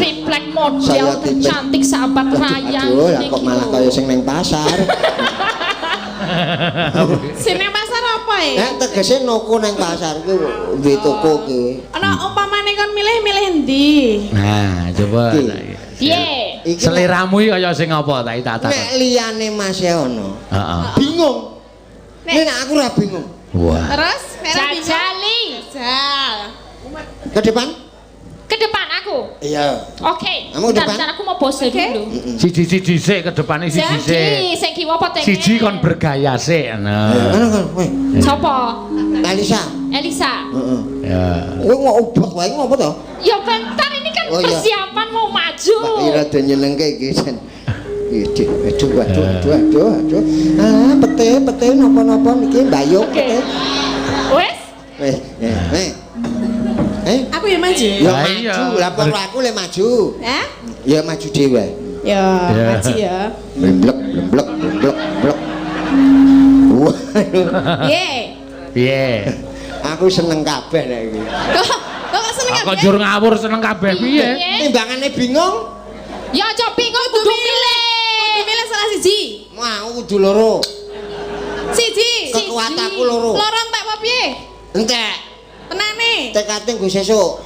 Triplek model Saya tipis. Tercantik sahabat raya. Aduh, lah kok malah kaya sing neng pasar. Sing nang pasar apa ya? Nek tegese noko neng pasar ku duwe toko ki. Ana umpamane kon milih-milih endi? Nah, coba. Iki. Piye? Iki Seliramu iki kaya sing apa tak tak nek liyane Mas ono. Heeh. Bingung. Nek aku ora bingung. Wah. Terus nek ora bingung. Jajali. Jajal. Ke depan? Ke depan aku. Iya. Oke. Kamu ke Bentar, depan? bentar, aku mau pose Oke. dulu. Siji-siji sik ke depane siji sik. Jadi, sing kiwa apa tenge? Siji kon bergaya sik. Nah. Ngono kon, weh. Sopo? Elisa. Elisa. Heeh. Ya. Kowe kok ubek wae ngopo to? Ya bentar, ini kan Oh, iya. persiapan mau maju. Mbak Ira do nyenengke iki jan. Iki aduh aduh aduh aduh aduh. Ah, pete pete napa-napa niki mbayung Oke. pete. Wes? Weh, eh, eh. Eh, Aku ya maju. ya Lah iya. maju, lah perlu aku le maju. Hah? Ya maju dhewe. Ya, Ya. maju ya. Blek blek blek blek. Wah, Piye? Piye? aku seneng kabeh nek iki. Kok kok seneng Kok kabeh? njur ngawur seneng kabeh piye? Timbangane bingung, Ya aja bingung kudu milih. Kudu milih salah siji. mau kudu loro. Siji. Kekuatanku loro. Loro entek apa piye? Entek. Tenane. Tekate nggo sesuk.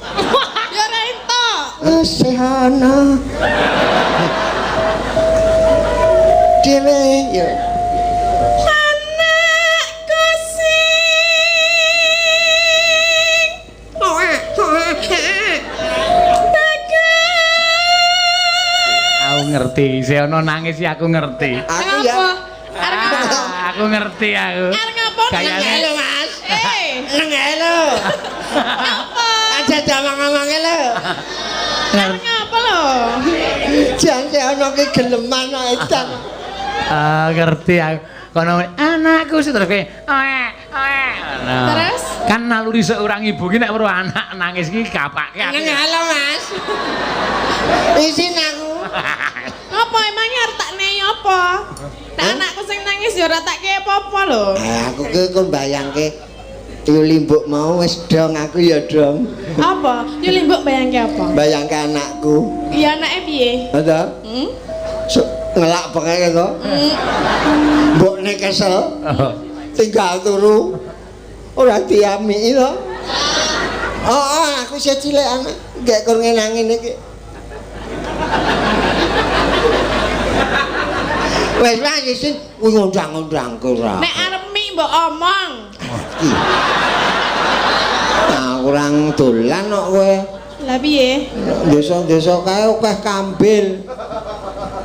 Ya ora entuk. Sehana. Dhewe ya. Anakku sing Aku ngerti, si ono nangis sih aku ngerti. Aku ya. Arep ngapa? Ah, aku ngerti aku. Arep ngapa? Kayane- Halo Mas. Eh, Neng lho. apa? Aja jamang-amange lho. Arep ngapa lho? Jan sehono ki geleman kok edan. Ah, ngerti aku. Kono anakku sih terus kayak oe oe. Ngono. Terus? Kan naluri seorang ibu ki nek weruh anak nangis ki kapake aku. Neng halo Mas. Isin aku. Ngapa emangnya arep tak nei apa? Nek anakku sing nangis ya ora tak kei apa-apa lho. Eh, aku ki kon bayangke Yuli mbok mau wis dong aku ya dong. Apa? Yuli mbok bayangke apa? Bayangke anakku. Iya anake piye? Ada? Hmm? So, ngelak bengek to. Mbokne kesel, tinggal turu. Ora diamiki to. Oh, oh, aku isih cilik anak. Gek kur ngenang ngene iki. Wes wis isin kuwi ngundang-undangku ora. Nek arep mik mbok omong. Iki. Nah, kurang dolan kok kowe. Lah piye? Desa-desa kae akeh kambil.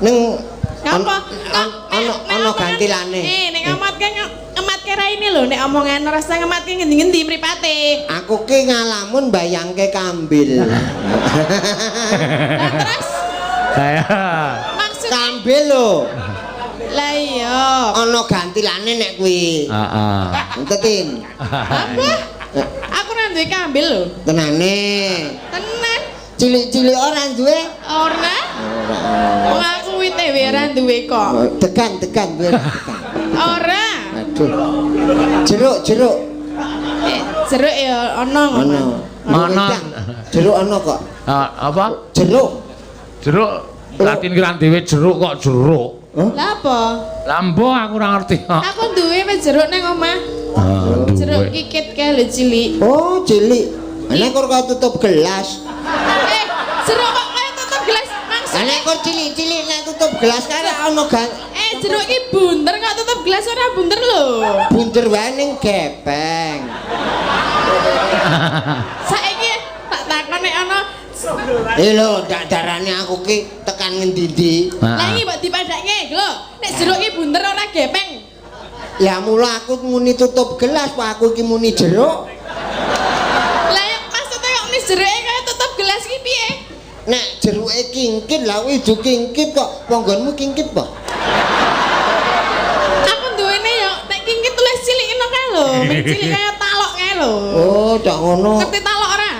Ning Ngapa? Ana ana gantilane. Eh, nek ngamatke ngematke raine lho, nek omongan ora usah ngematke ngendi-ngendi mripate. Aku ki ngalamun bayangke kambil. Lah terus Saya. maksudnya Kambil lho. lah iya. Ana gantilane nek kuwi. Heeh. Entetin. Apa? Aku ora duwe kambil lho. Tenane. Tenan. Cilik-cilik ora duwe. Ora. Ora. Wong aku wite wae ora duwe kok. Tekan tekan duwe tekan. Ora. Aduh. Jeruk jeruk. Eh, jeruk ya ana Ana. ngono. Ana. Jeruk ana kok. Ah, apa? Jeruk. Jeruk Latin ki ra dhewe jeruk kok jeruk. Lah apa? Lah mbo aku ora ngerti. Aku duwe wis jeruk nang omah. Ah, Jeruk duwe. kikit kae lho cilik. Oh, cilik. Ana kok kaya tutup gelas. Eh, jeruk kok kaya tutup gelas maksudnya. Ana kok cilik-cilik nek tutup gelas kae ana gan Eh, jeruk ki bunder kok tutup gelas ora bunder lho. bunder wae ning gepeng. Saiki tak takon nek ana Eh lho, ndak darane aku ki tekan ngendi-endi. lah iki mbok dipadake lho. Nek jeruk ki bunder ora gepeng. Ya mula aku muni tutup gelas, kok aku iki muni jeruk. Lah ya maksudnya kok muni jeruke kaya tutup gelas ki piye? Nek jeruke kingkit lah kuwi du kingkit kok. Ponggonmu kingkit po? Aku duwene ya nek kingkit tulis cilik ngono kae lho, ming cilik kaya talok kae lho. Oh, dak ngono. Ngerti talok ora?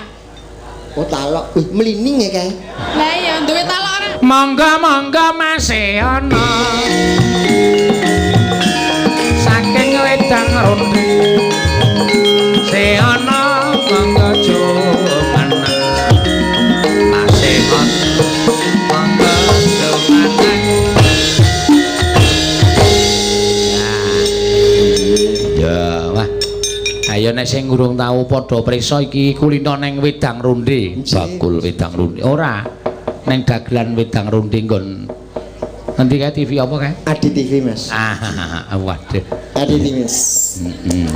Oh, talok. Wih, mlining ya kae. Lah iya duwe talok ora? Monggo monggo Mas ana. Saking wedang ronde. Seana monggo jumeneng. Mas ana. Nek sing urung tau padha prisa iki kulino neng wedang ronde, bakul wedang ronde. Ora. Neng dagelan wedang ronde nggon ngendi kae TV apa kae? Adi TV, Mas. Ah, waduh. Adi TV, Mas. Heeh.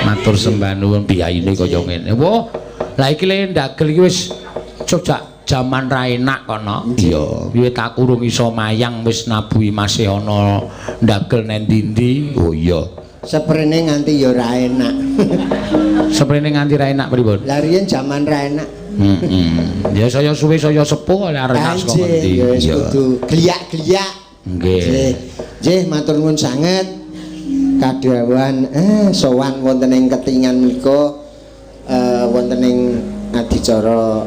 Matur sembah nuwun biyayine kaya ngene. Wah, lah iki le ndagel iki wis sejak jaman ra enak kono. Iya, wiwit aku urung iso mayang wis nabuhi masih ana ndagel nang ndi-ndi. Oh iya. Seprene nganti ya ora enak. Seprene nganti ra enak pripun? Lah riyen jaman ra enak. Heeh. Ya saya suwe saya sepuh arep enak saka ngendi. Ya wis kudu gliyak-gliyak. Nggih. Nggih, matur nuwun sanget. Kadhawuhan sowan wonten ing Ketingan menika wonten ing adicara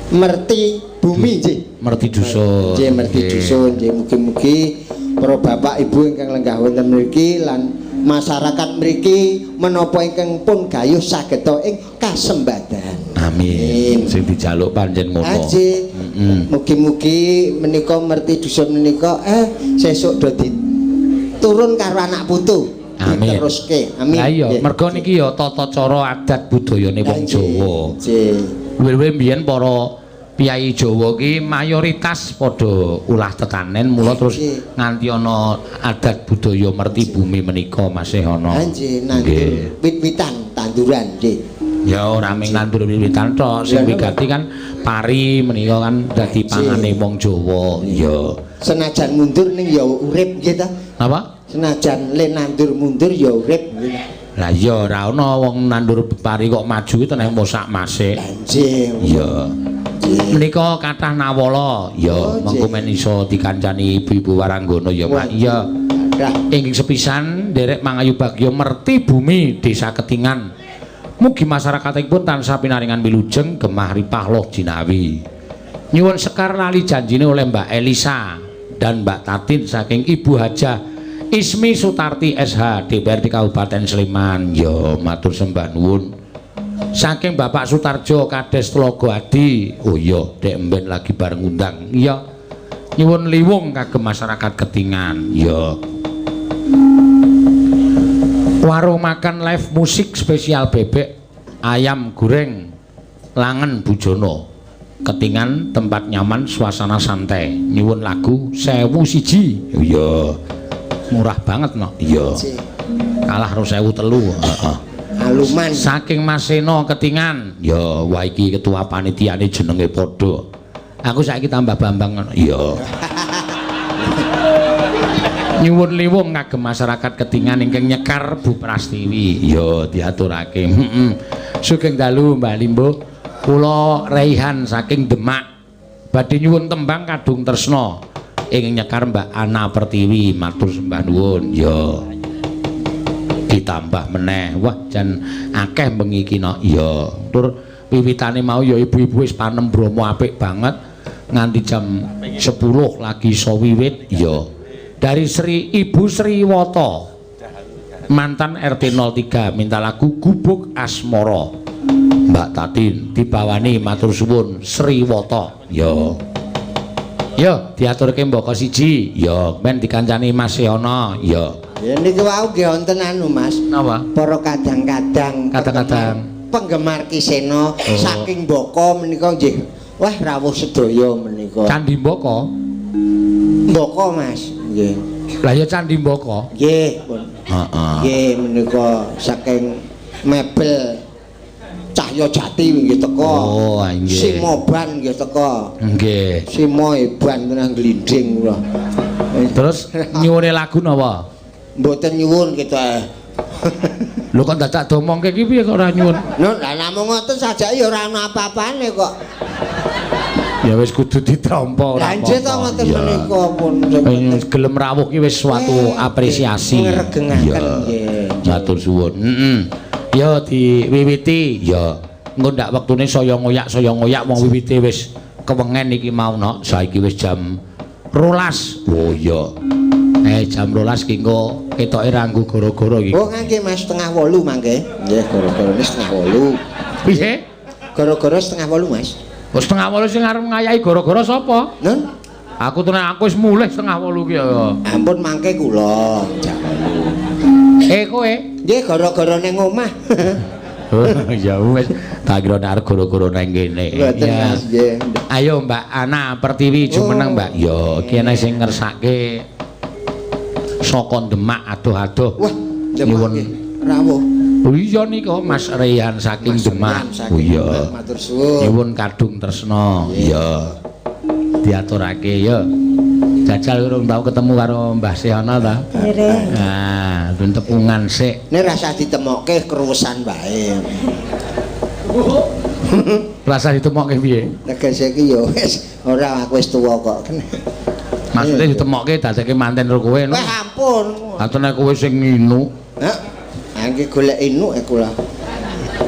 Merti Bumi nggih. Merti Dusun. Nggih, Merti Dusun nggih, mugi-mugi para bapak ibu ingkang lenggah wonten mriki lan masyarakat mriki menapa ingkang pun gayuh sageta ing kasembadan. Amin. Sing dijaluk pancen ngono. Nggih. Mugi-mugi menika Merti Dusun menika sesuk do turun karo anak putu. Amin. Diteruske. Amin. Lah iya, mergo niki ya tata cara adat budayane wong Jawa. Nggih. Luwih-luwih mbiyen para piyayi Jawa ki mayoritas padha ulah tetanen, mula terus nganti ana adat budaya merti bumi menika masih ana. Nggih, nandur wit-witan, tanduran nggih. Ya ora mung nandur wit-witan tok, sing wigati kan pari menika kan dadi pangane wong Jawa. Iya. Senajan mundur ning ya urip nggih ta. Napa? Senajan le nandur mundur ya urip nggih. Lah iya ora ana wong nandur pari kok maju itu nek mosak masik. Nggih. Iya. Menika kathah nawala. Ya, mengko men iso dikancani ibu-ibu waranggana ya, Pak. Iya. Ingkang sepisan nderek mangayu bagya Merti Bumi Desa Ketingan. Mugi masyarakatipun tansah pinaringan wilujeng gemah ripah loh jinawi. Nyuwun sekar lali janjine oleh Mbak Elisa dan Mbak Tatin saking Ibu Hajah Ismi Sutarti SH DPRD Kabupaten Sleman. Ya, matur sembah nuwun. Saking Bapak Sutarjo Kades Tlogo Adi. Oh iya, dek emben lagi bareng undang. Iya. Nyuwun liwung kagem masyarakat Ketingan. Ya. Warung makan live musik spesial bebek ayam goreng Langen Bujono. Ketingan tempat nyaman suasana santai. Nyuwun lagu 1001. Iya. Murah banget no. Iya. Kalah 2003. Heeh. Aluman. Saking Maseno Ketingan. Ya, wah iki ketua panitiane jenenge padha. Aku saiki tambah Bambang ngono. Iya. Nyuwun liwung kagem masyarakat Ketingan ingkang nyekar Bu Prastiwi. Ya, diaturake. Heeh. Sugeng dalu Mbak Limbo. Kula Reihan saking Demak. Badhe nyuwun tembang Kadung Tresna ingkang nyekar Mbak Ana Pertiwi. Matur sembah nuwun. Ya. Ditambah meneh. Wah, jan akeh bengi iki no. Iya. Tur wiwitane mau ya ibu-ibu wis panem bromo apik banget nganti jam 10 lagi iso wiwit. Iya. Dari Sri Ibu Sri Woto mantan RT 03 minta lagu Gubuk Asmara. Mbak Tatin dibawani matur suwun Sri Woto. Ya. Ya, diaturke mbaka siji. Ya, men dikancani Mas Yono. Ya. Ya niki wau nggih wonten anu Mas. Napa? Para kadang-kadang kadang-kadang penggemar Ki Seno saking Mbaka menika nggih. Wah, rawuh sedaya menika. Candi Mbaka. Mbaka Mas. Nggih. Lah ya Candi Mbaka. Nggih, pun. Heeh. Nggih menika saking mebel Cahya Jati nggih teka. Oh, nggih. Simoban nggih teka. Nggih. Simo eban tenan glinding kula. Terus nyuwune lagu napa? Mboten nyuwun kita. Lho kok dadak domongke iki piye kok ora nyuwun? Lho lah namung ngoten sajake ya ora ana apa-apane kok. Ya wis kudu ditampa ora apa. Lah nggih to ngoten menika pun. Gelem rawuh ki wis suatu apresiasi. Ngregengaken nggih. Matur suwun. Heeh. Ya diwiwiti ya. Engko ndak wektune saya ngoyak wong wiwite wis kewengen iki mau nok. Saiki wis jam 12. Oh iya. Jam 12 ki engko ketoke ra nggo gara-gara iki. Oh ngangge Mas 7:30 mangke. Nggih, gara-garane 7:30. Piye? Gara-gara 7:30 Mas. Oh 7:30 sing arep ngayahi gara-gara sapa? Nun? Aku tenan aku wis mulih 7:30 ki ya. Ampun mangke kula jam 8. Eh kowe? Nggih, gara-gara ning omah. Oh, ya wis, tak kira nek arep gara-gara nang kene. Mboten, Mas, nggih. Ayo Mbak Ana Pertiwi jumeneng, Mbak. Ya, iki ana sing ngersake saka Demak adoh-adoh. Wah, Demak nggih. Rawuh. Oh iya nika Mas Rehan saking Demak. Oh iya. Matur suwun. Nyuwun kadung tresna. Iya. Diaturake ya. Jajal urung tau ketemu karo Mbah Sehana ta? Dereng. Nah, ben tepungan sik. Nek rasa ditemokke keruwesan wae. Rasa ditemokke piye? Tegese iki ya wis ora aku wis tuwa kok. Maksudnya ditemokke dadeke manten karo kowe no. Wah ampun. Atau nek kowe sing nginu. Hah? Iki golek inuk aku lah.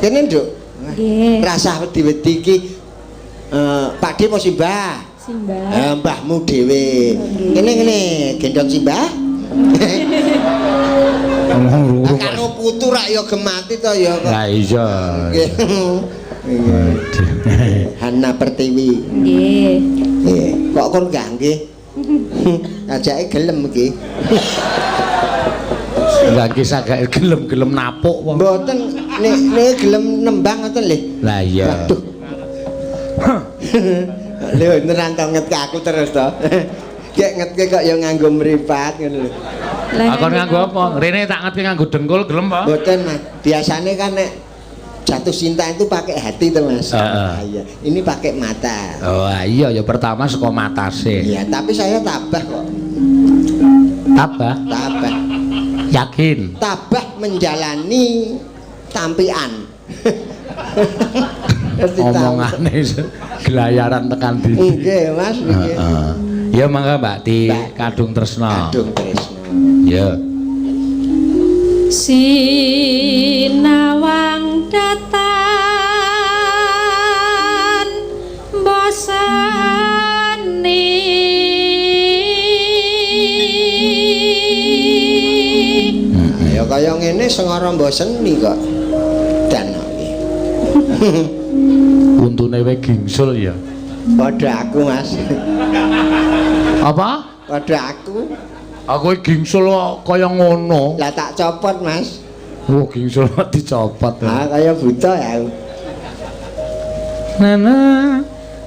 Kene, Nduk. Nggih. Rasah wedi-wedi iki Pakde apa Simbah? Simbah. Mbahmu dhewe. Kene ngene, gendong Simbah. Ngomong karo putu rak ya gemati to ya kok. Lah iya. Nggih. Hana Pertiwi. Nggih. Nggih. Kok kon gangge? Ajake gelem iki. Gangge sagake gelem-gelem napuk wong. Mboten nek gelem nembang ngoten lho. Lah iya. Waduh. Lho tenan to ngetke aku terus to. Gek ngetke kok ya nganggo mripat ngono lho. Lah kon nganggo apa? Rene tak ngetke nganggo dengkul gelem apa? Mboten, Mas. Biasane kan nek jatuh cinta itu pakai hati to, Mas. Heeh. Iya. Ini pakai mata. Oh iya ya pertama saka matase. Iya, tapi saya tabah kok. Tabah? Tabah. Yakin. Tabah menjalani tampian. Omongane gelayaran tekan ndi. Nggih, Mas nggih. Heeh. Ya mangga Mbak Ti Kadung Tresna. Kadung Tresna. Ya. Sinawang datan bosani. Ya kaya ngene sengara mboseni kok. Dan iki. Untune we gingsul ya. Padha aku, Mas. Apa? Padha aku. Aku gingsul kok kaya ngono. Lah tak copot, Mas. Oh, gingsul kok dicopot. Ah, kaya buta ya aku. Nana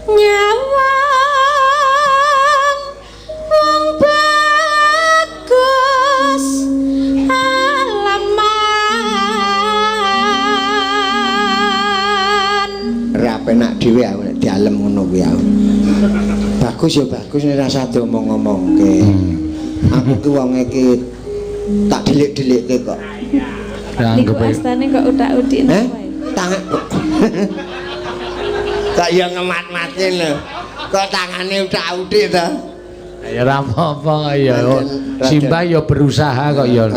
nyawang wong bagus alaman. Ora penak dhewe aku nek dialem ngono kuwi aku. Bagus ya bagus nek rasa diomong-omongke. Aku ki wong iki tak delik-delikke kok. Niku astane kok utak-utik Eh? napa ya? Tangan kok ya ngemat-matke lho. Kok tangane utak-utik to? Ya ora apa-apa ya. Raden, Simbah ya berusaha kok ya.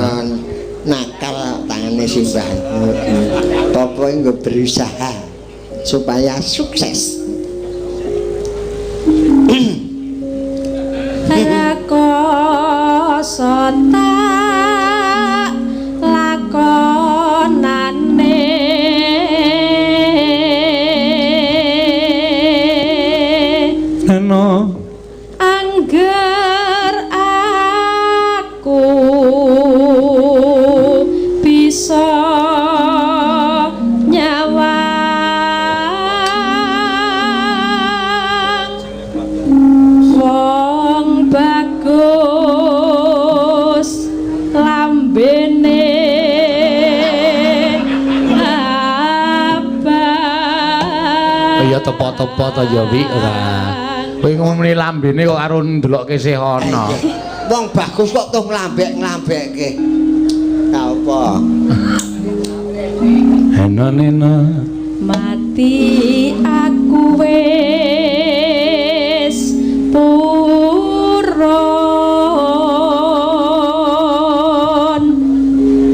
Nakal tangane Simbah. Pokoke nggo berusaha supaya sukses. Rekoso tak lakonane Neno angger aku bisa nyawang wong bagus lambene abang. Ya tepo-tepo to ya Wi ora. Kowe ngomongne lambene kok karo ndelokke Sehana. Wong bagus kok tuh nglambek-nglambekke. Ka apa? Hena nena Mati aku wis purun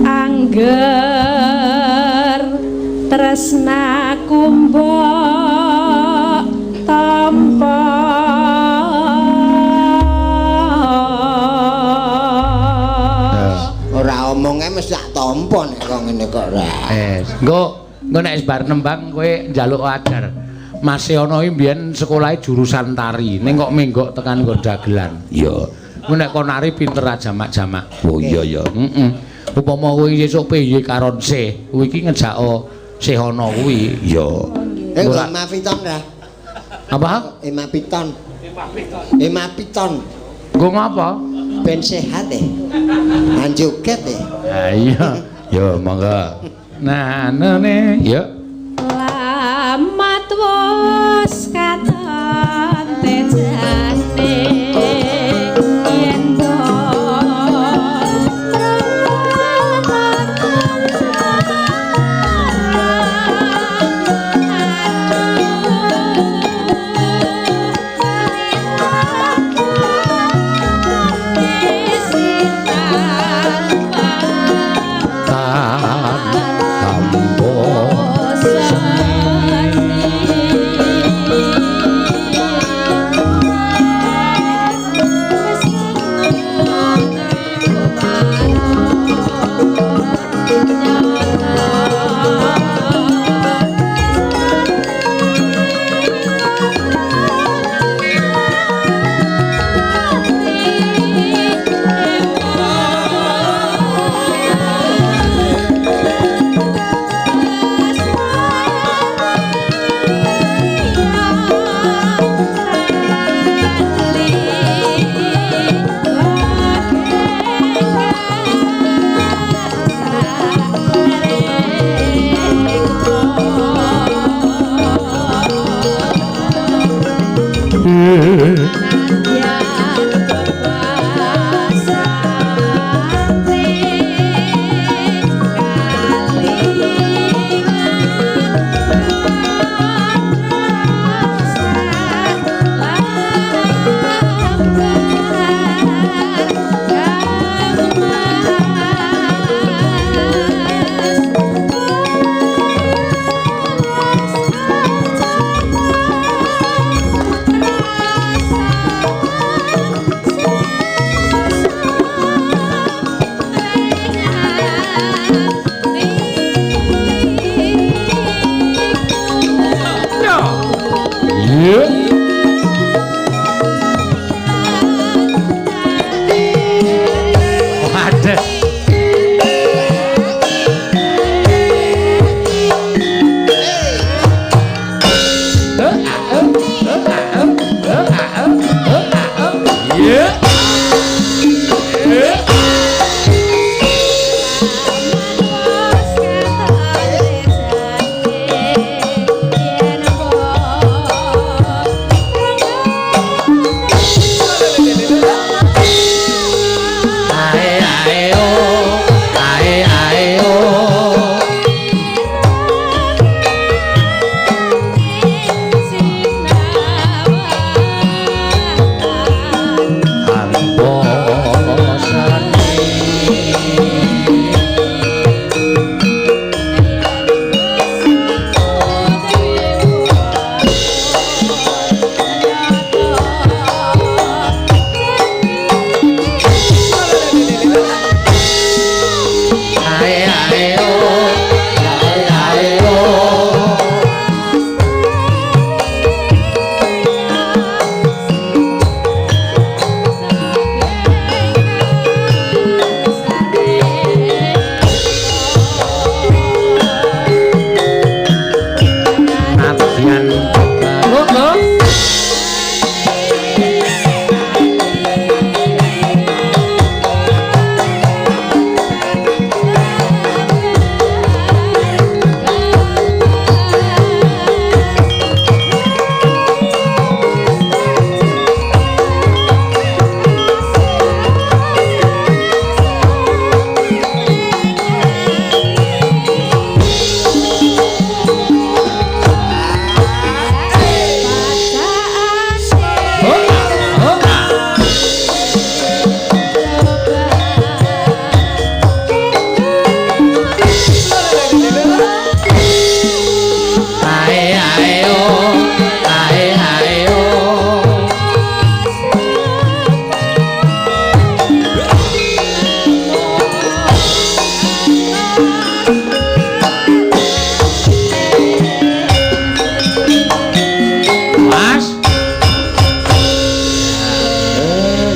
angger tresnaku mbok tampa. Ora omonge mesti tak tampa nek kok ngene kok ora. Engko engko nek wis bar nembang kowe njaluk ajar. Mas Yono iki mbiyen sekolahe jurusan tari, ning kok menggok tekan nggo dagelan. Iya. Kuwi nek kon nari pinter aja jamak-jamak. Oh iya ya. Heeh. Upama kowe sesuk piye karon sih, kowe iki ngejako sehana kuwi. Iya. Eh, Mapiton ra? Apa? Emapiton. Emapiton. Nggo ngapa? Ben sehat e. Anjoget e. Ha iya. Ya monggo. Nah, nene, ya. Lamat wis katon tejane yen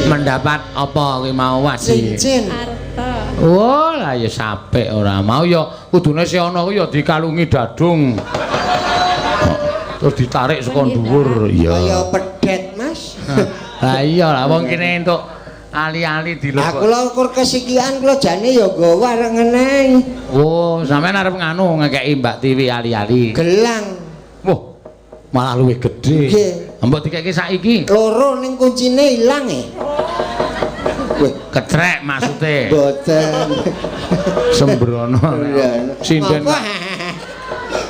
Mendapat apa kuwi mau wajib? Cincin. Arta. Oh, lah ya sapik ora mau ya kudune si ana kuwi ya dikalungi dadung. Terus ditarik saka dhuwur. Iya. Kaya pedet, Mas. Lah iya lah wong kene entuk ali-ali dilebok. Aku lho kur kesikian kula jane ya nggawa arep ngenei. Oh, sampean arep nganu ngekeki Mbak Tiwi ali-ali. Gelang. Wah, malah luwih gedhe. Nggih. Mbok dikeki saiki. Loro ning kuncine ilang e. Weh, Kecrek maksude. boten. Sembrono. Sinden. Apa?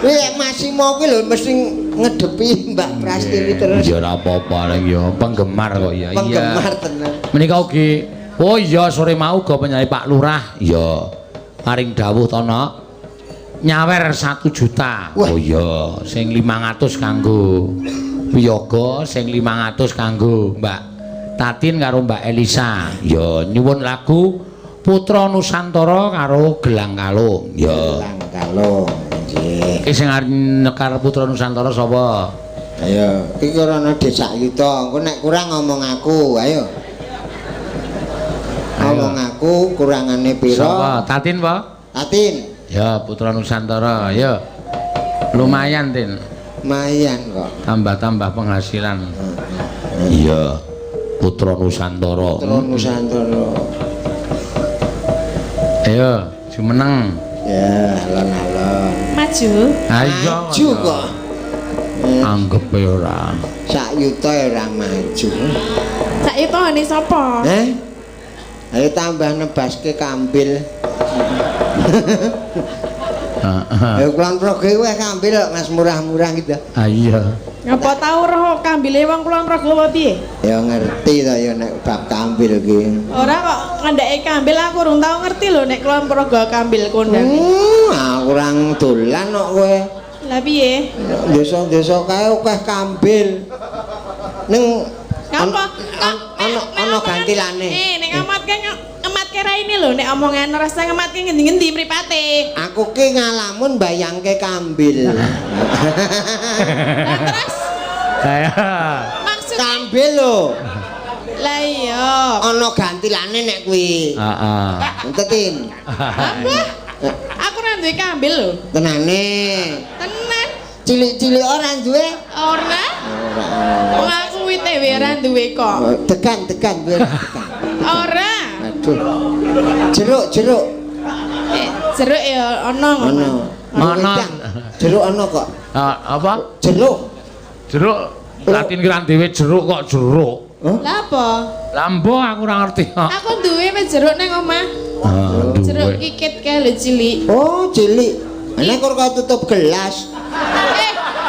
Kuwi Masimo kuwi lho mesti ngedepi Mbak Prastiwi terus. Ya ora apa-apa ning ya penggemar kok ya. Penggemar tenan. Menika ugi oh iya sore mau uga penyanyi Pak Lurah. Iya. Paring dawuh tono nyawer 1 juta. Wah. Oh iya, sing 500 kanggo wiyaga, sing 500 kanggo Mbak Tatin karo Mbak Elisa. Ya nyuwun lagu Putra Nusantara karo Gelang Kalung. Ya. Gelang kalung. Nggih. Iki sing arep nyekar Putra Nusantara sapa? Ayo, iki ora ana dhuwit sak yuta. Engko nek kurang ngomong aku, ayo. Ngomong aku kurangane pira? Sapa? Tatin, Pak? Tatin. Ya, Putra Nusantara, ya. Lumayan, Tin. Lumayan kok. Tambah-tambah penghasilan. Iya. Putra Nusantara. Putra Nusantara. Ayo, jumeneng. Ya, alon-alon. Maju. Ayo. Maju kok. Anggep ya ora. Sak yuta ya ora maju. Sak yutane sapa? Eh? Ayo tambah nebaske kambil. Heeh. Ya Kulon Progo iku wis kambil kok Mas murah-murah gitu. Ah iya. Ngapa tau roh kambile wong Kulon Progo apa piye? Ya ngerti to ya nek bab kambil ki. Ora kok ngandhake kambil aku urung tau ngerti lho nek Kulon Progo kambil kondang. Aku ora dolan kok kowe. Lah piye? Desa-desa kae akeh kambil. Ning Ngapa? Ana ana gantilane. Eh, nek ngamatke ngematke raine lho nek omongan ora usah ngematke ngendi-ngendi mripate. Aku ki ngalamun bayangke kambil. Lah terus Saya. maksudnya Kambil lho. lah iya. Ana gantilane nek kuwi. Heeh. Entetin. Apa? Aku ora duwe kambil lho. Tenane. Tenan. Cilik-cilik ora duwe. Ora. Ora. Wong aku wite wae ora duwe kok. Tekan, tekan, biar tekan. Ora. Aduh. Jeruk, jeruk. Jeruk ya ana Ana. ngono. Ana. Jeruk ana kok. Apa? Jeruk. Jeruk. Latin ki ra dhewe jeruk kok jeruk. Lah apa? Lah mbo aku ora ngerti. Aku duwe wis jeruk nang omah. Ah, Jeruk duwe. kikit kae lho cilik. Oh, cilik. Ana kok kaya tutup gelas.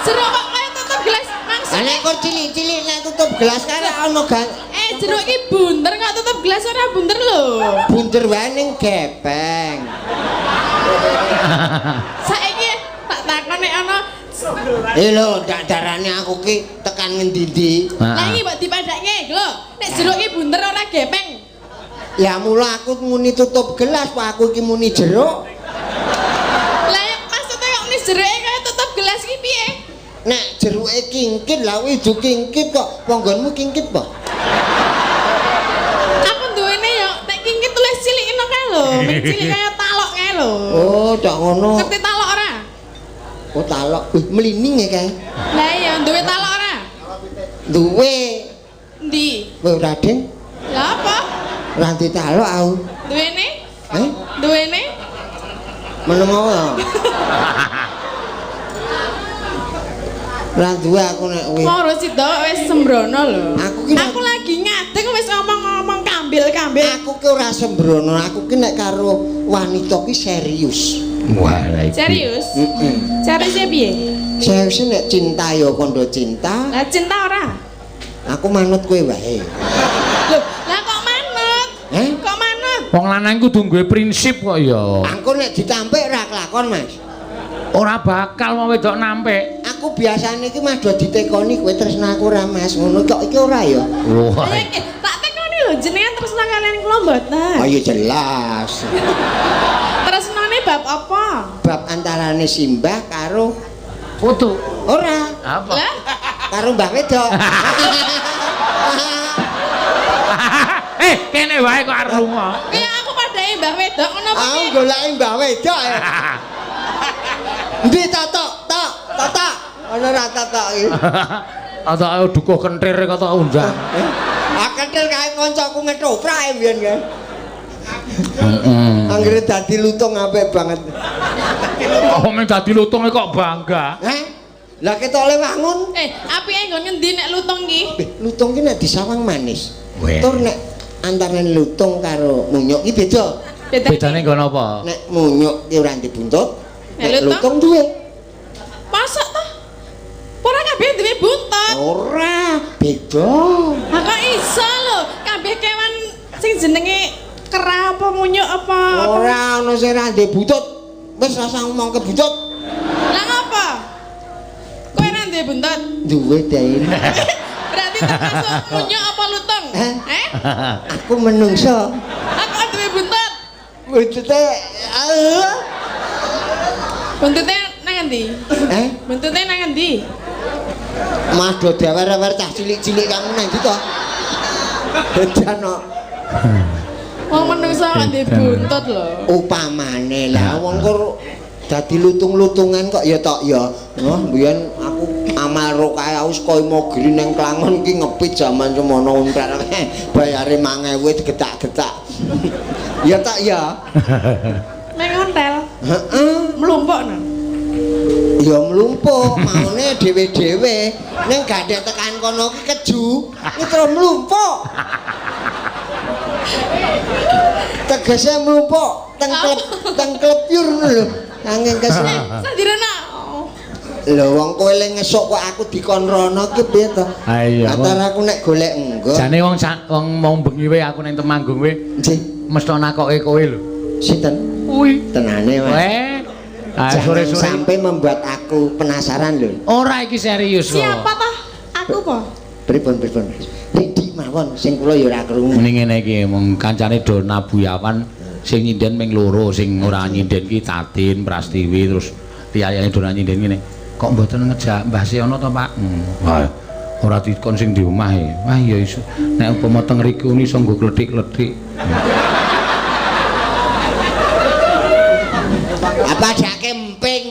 Jeruk kok kaya tutup gelas maksudnya. Ana kok cilik-cilik nek tutup gelas kan ana gan Jeruk ki bunder kok tutup gelas ora bunder lho. bunder wae ning gepeng. Saiki tak takon nek ana Lho, ndak darane aku ki tekan ngendi-endi. Lah iki mbok dipadake lho. Nek jeruk ki bunder ora gepeng. Ya mula aku muni tutup gelas, kok aku iki muni jeruk. Lah ya maksudnya kok muni jeruke kaya tutup gelas ki piye? Nek jeruke kingkit lah kuwi du kingkit kok. Ponggonmu kingkit po? Aku duwene ya nek kingkit tulis cilik ngono kae lho, ming cilik kaya talok kae lho. Oh, tak ngono. Ngerti talok ora? Oh, talok. Wih, mlining ya kae. Lah iya duwe talok ora? Duwe. Endi? Kowe ora ding? Lah apa? Ora duwe talok aku. Duwene? Eh? Duwene? Meneng ora? Ora duwe aku nek kuwi. Wong ora sida wis sembrono lho. Aku ki lagi ngadeg wis ngomong-ngomong kambil-kambil. Aku ki ora sembrono, aku ki nek karo wanita ki serius. Wah, lah iki. Serius? Heeh. Seriusnya piye? Serius nek cinta ya kandha cinta, Lah cinta ora? aku manut kowe wae. Lho, lah kok manut? Eh? Kok manut? Wong lanang kudu duwe prinsip kok ya. Aku nek ditampik ora kelakon, Mas. Ora bakal wong wedok nampik. Aku biasane iki mah do ditekoni kowe tresna aku ora, Mas. Ngono kok iki ora ya? Wah. Lah iki tak tekoni lho jenengan tresna kalian kula mboten. Oh iya jelas. Tresnane bab apa? Bab antarane Simbah karo Putu. ora, Apa? Lah, karo Mbah wedok. Kene wae kok arep lunga. ya aku padake goleki mbah wedok ngono apa Aku piye? goleki mbah wedok ya. Endi tatok? Tok, tatok. Ana ra tatok iki? Atau dukuh kentir kok tak undang. Ah kentir kae kancaku ngetoprak e mbiyen kae. Heeh. Anggere dadi lutung apik banget. Oh, meng dadi lutung kok bangga. Heh? Lah ketoke wangun. Apike nggon ngendi nek lutung ki? Lutung ki nek disawang manis. Weh. Tur nek antarane lutung karo munyuk ki beda. Bedane nggon apa? Nek munyuk ki ora ndek buntut, Nek nek lutung? lutung duwe. Mosok toh? Ora kabeh duwe buntut. Ora, beda. Lah kok iso lho, kabeh kewan sing jenenge kera apa munyuk apa? Ora ana sing ora ndek buntut. Wis rasa ngomong ke buntut. Lah ngopo? Kowe ora duwe buntut? Duwe dae. Berarti termasuk munyuk apa lutung? Heh? Eh? Aku menungso. Aku duwe buntut. Buntute Buntute nang endi? Eh? Buntute nang endi? Mas do dewer-ewer cah cilik-cilik kamu nang ndi to? Edan kok. Wong menungso kok duwe buntut lho. Upamane lah wong kur dadi lutung-lutungan kok ya tok ya. Oh, mbiyen aku amal rokae aku saka Imogiri nang Klangon ki ngepit jaman semono untar. Bayare 5000 digetak-getak. Ya tok ya. Nang ontel. Heeh. Mlumpuk nang. Ya mlumpuk, maune dhewe-dhewe. Ning gandhek tekan kono ki keju, ki terus mlumpuk. Tegese mlumpuk tengklep tengklepyur ngono lho. Angin kesel. Sadirana. Lho wong kowe le ngesuk kok aku dikon rono ki piye to? Ha iya. Antara aku nek golek engko. Jane wong wong mau bengi wae aku ning Temanggung wae Nggih. mesti nakoke kowe lho. Sinten? Kuwi. Tenane Mas. Weh. Ah Jangan sore-sore sampai membuat aku penasaran lho. ora iki serius kok. Siapa toh? Aku po? Pripun pripun. Ridi mawon sing kula ya ora krungu. Mending ngene iki mung kancane do nabuyawan sing nyinden ming loro, sing ora nyinden ki Tatin, Prastiwi terus liyane do nyinden ngene. Kok mboten ngejak Mbah Seono to, Pak? Wah, ora dikon sing di omah e. Wah ya iso. Nek upama teng mriku iso nggo klethik-klethik. Apa jake emping?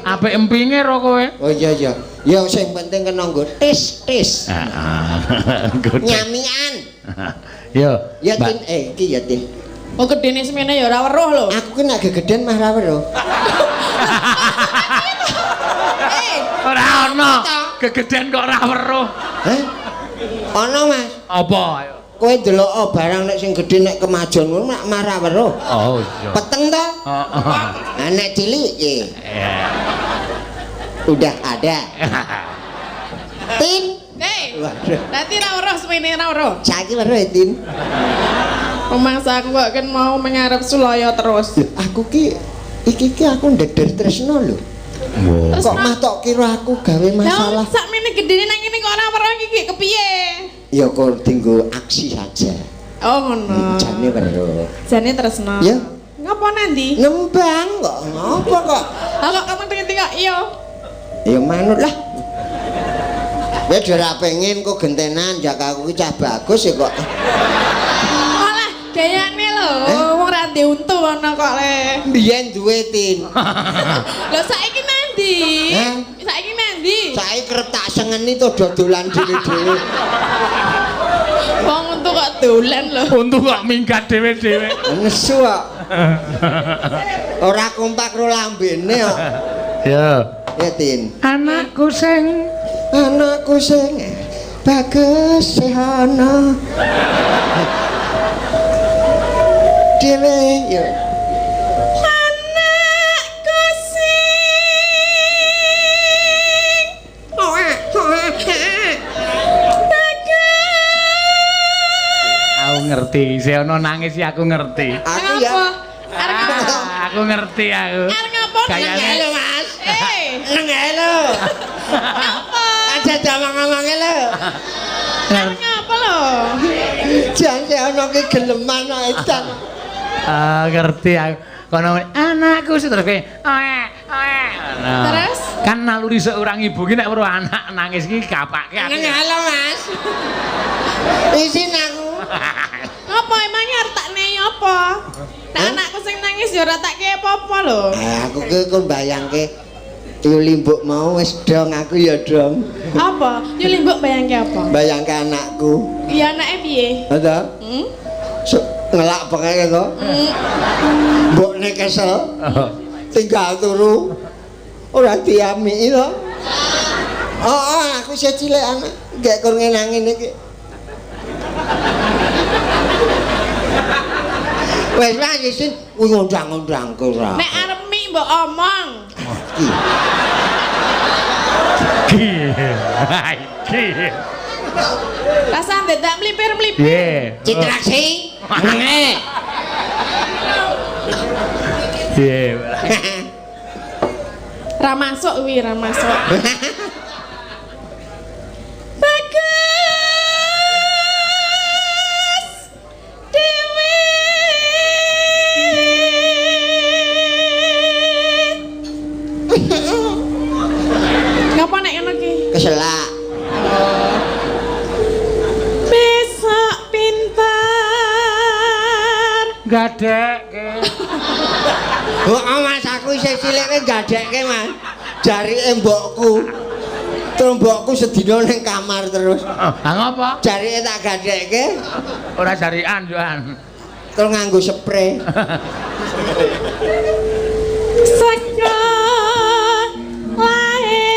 Apik empinge ro kowe. Oh iya iya. Ya sing penting kena nggo tis-tis. Heeh. Nyamian. Yo, Ya Mbak. Tin, iki ya Tin. Oh gedene semene ya ora weruh lho. Aku ki nek gegeden mah ra weruh. Ora ono. Gegeden kok ora weruh. Hah? Ono Mas. Apa? Ayo. Kowe ndelok barang nek sing gedhe nek kemajon ngono nek mah ra weruh. Oh iya. Peteng ta? Heeh. Nah, nek cilik iki Iya. udah ada. Tin. Hei. Waduh. Berarti ora weruh semene ora weruh. Saiki weruh ya, Tin. Pemangsa aku kok kan mau mengarep Sulaya terus. Lho, aku ki iki ki aku ndeder tresno lho. Wo. Kok mah tok kira aku gawe masalah. Lah sakmene gedene nang ngene kok ora weruh iki ki kepiye? Ya kok tinggo aksi saja. Oh ngono. Jane weruh. Jane tresno. Ya. Ngapa nanti? Nembang kok ngopo kok? Lah kok kamu ngerti kok iya. Ya manut lah. Kowe ora pengen kok gentenan jak aku ki cah bagus ya kok. Alah, gayane lho, Eh? wong ra ndek untu ana kok le. Mbiyen duwe Tin. Lho saiki nandi? Hah? Saiki nandi? Saiki kerep tak sengeni to dodolan dhewe-dhewe. Wong untu kok dolan lho. Untu kok minggat dhewe-dhewe. Nesu kok. Ora kompak ro lambene kok. Ya. Ya Tin. Anakku sing Anakku sing bagus sehana. Dhewe ya. Anakku sing aku ngerti, Seono nangis ya aku ngerti. Aku ya. Arep ngapa? Aku ngerti aku. Arep ngapa? Gayane- Neng lho, Mas. Eh, Neng lho. apa? Aja jamang-amange lho. Arep ngapa lho? Jan seono ki geleman kok edan. Ah, ngerti aku. Kono anakku sih terus kowe. Oe, oe. Ngono. Terus? Kan naluri seorang ibu ki nek weruh anak nangis ki gapake aku. Neng lho, Mas. Isin aku. Ngapa emangnya arep tak neyo apa? Nek anakku sing nangis ya ora tak kei apa-apa lho. Ah, aku ki kon bayangke Yuli mbok mau wis dong, aku ya dong. Apa? Yuli mbok bayangke apa? Bayangke anakku. Iya anake piye? Ada? Hmm? Ngelak bengek to. Mbokne kesel. Tinggal turu. Ora diamiki to. Oh, aku isih cilik anak. Gek kon ngenang ngene iki. Wes lah isin kuwi ngundang-undangke ora. Nek arep mi mbok omong. Iki. Iki. Rasa dadak mlipir-mlipir. Piye? Citraksi. Nge. Piye? Ra masuk kuwi, ra masuk. Bagus dhewe. Ngapa nek ngono ki? Keselak. Besok pintar. Gadekke. Oh, Mas, aku isih cilik kowe gadekke, Mas. Jarike mbokku. Terus mbokku sedina ning kamar terus. Ha ngapa? Jarike tak gadekke. Ora jarikan yo an. Terus nganggo spray. Saka lae.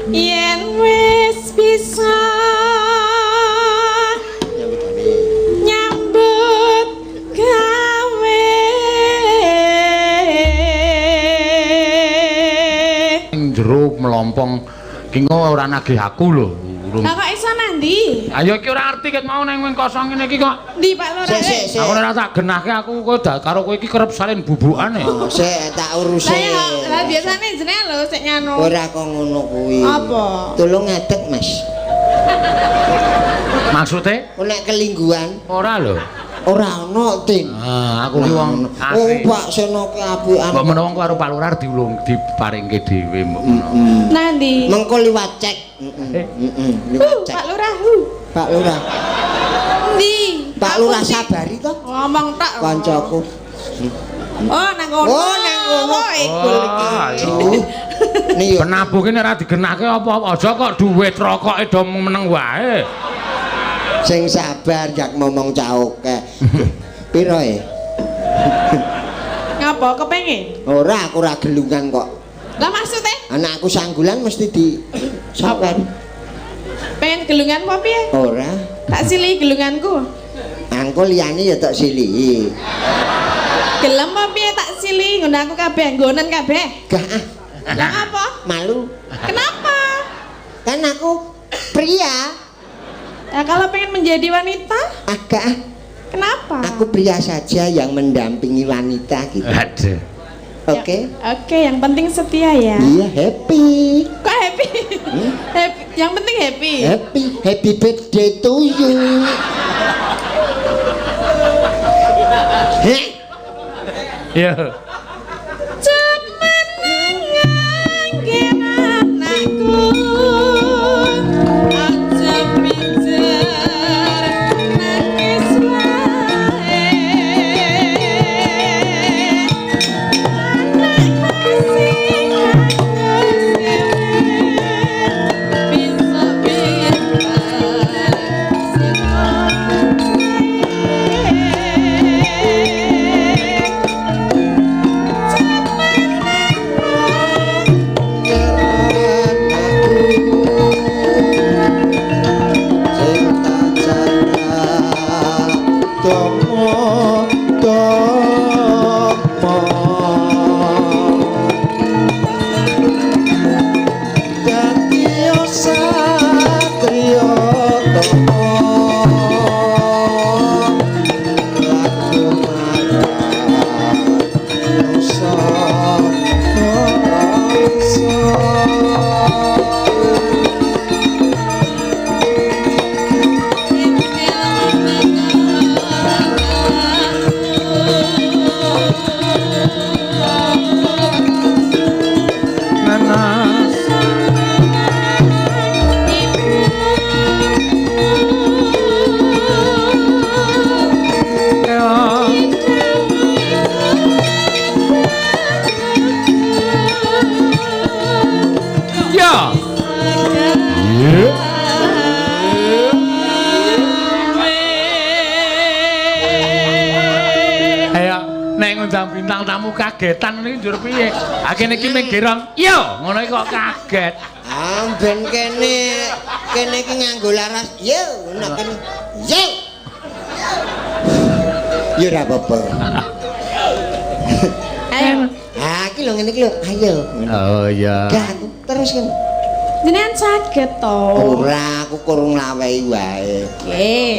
Yen wis bisa nyambut gawe. Ing jero melompong ki engko ora nagih aku lho. Lah kok iso nandi? Ayo iki ora arti ket mau nang kosong ngene iki kok. Ndi Pak Lurah? Sik, sik, sik. Aku ora tak genahke aku kowe karo kowe iki kerep salin bubukane. Oh, sik tak uruse. Lah ya, lah biasane jenenge lho sik nganu. Ora kok ngono kuwi. Apa? Tolong ngadeg, Mas. Maksude? Kok nek kelingguan Ora lho. ora ono, Tin. Ah, aku ki wong Oh, asli. Pak Seno ki apikan. Mbok menawa karo Pak Lurah diulung diparingke dhewe mbok menawa. Nandi? Mengko liwat cek. Heeh. Heeh, liwat cek. Pak Lurah. Hu. Pak Lurah. Ndi? Pak Lurah sabari to? Ngomong tak. Kancaku. Oh, nang kono. Oh, nang kono. Oh, iku iki. Oh. Nih yo. Penabuh ki nek ora digenahke apa-apa aja kok duit rokoke do meneng wae. Sing sabar jak ngomong cah akeh. Piro e? Ngapa kepengin? Ora, aku ora gelungan kok. Lah maksude Anakku sanggulan mesti di sawer. pengen gelungan apa piye? Ora. Tak silihi gelunganku. Angko liyane ya tak silihi. Gelem apa piye tak silihi ngono aku kabeh nggonen kabeh. Gak ah, Lah apa? malu. Kenapa? Kan aku pria. Ya kalau pengen menjadi wanita, Ah, gak ah. kenapa? Aku pria saja yang mendampingi wanita gitu. Aduh. Oke. Ya, oke, yang penting setia ya. Iya, happy. Kok happy? Happy. Yang penting happy. Happy, happy birthday to you. Heh, Iya. Cemenangake anakku. Aja pijer nangis wae. Anakku sing aku sewe, bisa pinter sekolah. Nanas. Ibu. Bintang tamu kagetan niki njur piye? Ha kene iki ming gerong. Yo, ngono iki kok kaget. Ah, ben kene kene iki nganggo laras. Yo, ngono kene. Yo. Yo ora apa-apa. Ayo. Ah, iki lho ngene iki lho. Ayo. Oh iya. Gak aku terus kan. Jenengan saged to. Ora, aku kurang lawehi wae. Nggih.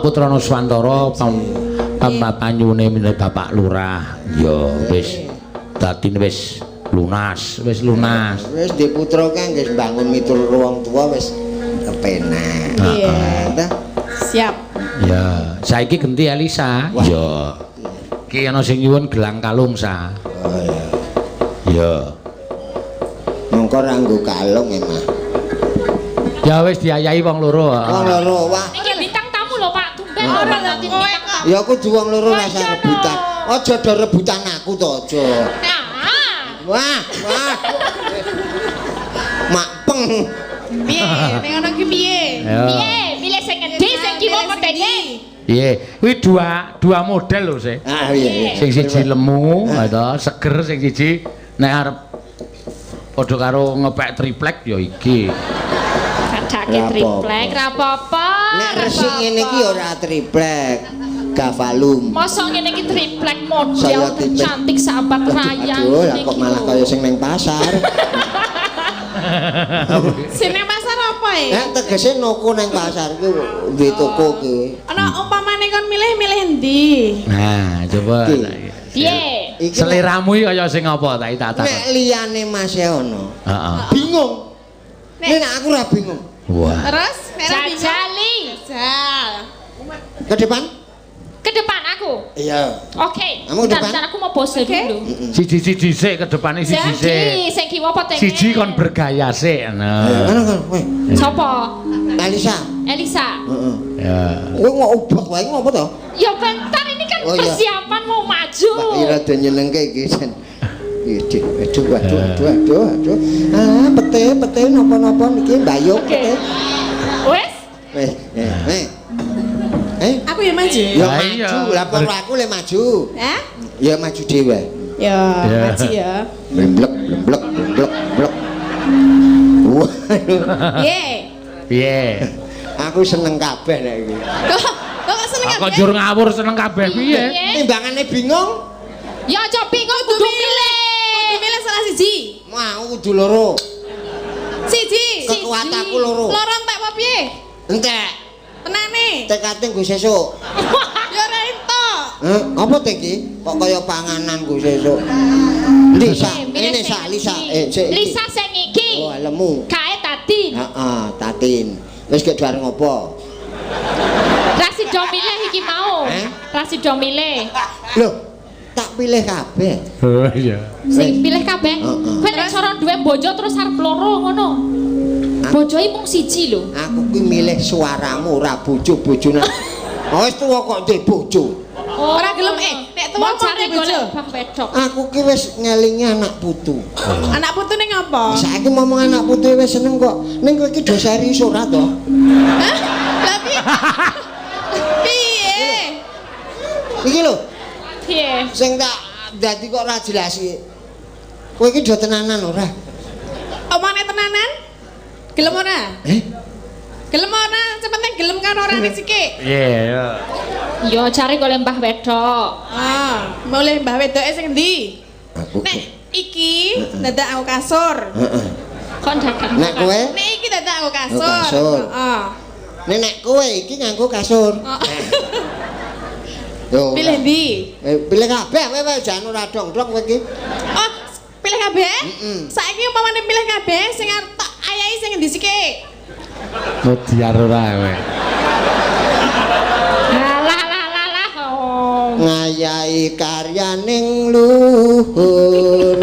Putra Nuswantara panyuwune minangka Bapak Lurah. Ya wis dadine wis lunas, wis lunas. Wis ndek putra kang nggih mbangun miturut wong tuwa wis kepenak. Iya. Siap. Ya, saiki genti Elisa. Ya. Ki ana sing nyuwun gelang kalung sa. Oh iya. Ya. Mongko ra nggo kalung e, Mas. Ya wis diayahi wong loro. Wong loro, wah. Ora lho kowe kok. Ya kudu wong loro rasa rebutan. Aja do rebutan aku to aja. Wah, wah. Makpeng. Piye? Ning ngono ki piye? Piye? Milih sing endi sing kiwa apa dene? Piye? Kuwi dua model lho, Sih. Ah iya. Sing siji lemu, to, seger, sing siji nek arep padha karo ngepek triplek ya iki. Kadake triplek ra apa-apa. Nek resik ngene iki ora triplek, gavalum. Mosok ngene iki triplek model cantik sahabat raya. Aduh, lah kok malah kaya sing nang pasar. Sing nang pasar apa e? Nek tegese noko nang pasar ku duwe toko ki. Ana umpamane kon milih-milih endi? Nah, coba. Piye? Seleramu iki kaya sing apa tak tak. Nek liyane Mas e ono. Heeh. Bingung. Nek aku ora bingung. Wah. Terus nek ora bingung. Jajali. Jajal. Ke depan? Ke depan aku. Iya. Oke. Kamu ke depan? Bentar, aku mau pose dulu. Siji-siji sik ke depane siji sik. Jadi, sing kiwa apa tenge? Siji kon bergaya sik. Ayo, Nah. kono kono kowe. Sopo? Elisa. Elisa. Heeh. Ya. Kowe kok ubek wae ngopo to? Ya bentar, ini kan Oh, iya. persiapan mau maju. Mbak Ira do nyenengke iki jan. Iki aduh aduh aduh aduh aduh. Ah, pete pete napa-napa niki mbayung Oke. pete. Wes? Wes, eh. Eh, Aku ya maju. ya Lah iya. maju, lah perlu aku le maju. Hah? Ya maju dhewe. Ya, Ya. maju ya. Blek blek blek blek. Waduh, Piye? Piye? aku seneng kabeh nek iki. Kok kok seneng Kok kabeh? njur ngawur seneng kabeh piye? Piye? Timbangane bingung, Ya aja bingung kudu milih. Kudu milih salah siji. mau kudu loro. Siji. Kekuatanku loro. Loro entek apa piye? Entek. Tenane. Tekate nggo sesuk. Ya ora entuk. Heh, apa te iki? Kok kaya panganan nggo sesuk. Ndi sa? Milih Ini sing sa Lisa. endi? Eh, sik iki. Lisa sing iki. Oh, lemu. Kae Tatin. Heeh, Tatin. Wis gek arep ngopo? Rasido milih iki mau. Eh? Rasido milih. Loh, tak pilih kabeh. Oh iya. Sing pilih kabeh. Heeh. Kowe nek cara duwe bojo terus arep loro ngono. Bojoe mung siji lho. Aku kuwi milih suaramu ora bojo-bojone. Oh, wis tuwa kok ndek bojo. Oh, Ora gelem, nek tuwa mau mau cari duwe bojo. golek bang wedok. Aku ki wis ngelingi anak putu. Anak putu ning apa? Saiki ngomong anak putu wis seneng kok. Ning kowe iki do serius ora to? Hah? Lah piye? Piye? Iki lho, Piye? sing tak dadi kok ora jelas iki. Kowe iki do tenanan ora? Omane tenanan? Gelem ora? Eh? Gelem ora? Sing penting gelem kan ora ning sikik. Piye ya. Yo cari golek mbah wedok. Ah, mulih mbah wedoke sing endi? Aku. Nek iki dadak aku kasur. Heeh. Kon dagang. Nek kowe, Nek iki dadak aku kasur. Kasur. Heeh. nek nek kowe iki nganggo kasur. Yo. Pilih ndi? Pilih kabeh kowe wae jan ora dongdong kowe iki. Oh, pilih kabeh? Mm-mm. Saiki umpamane pilih kabeh sing arep tak ayahi sing endi sikik? Modiar ora kowe. Alah alah alah alah. Oh. Ngayahi karyaning luhur.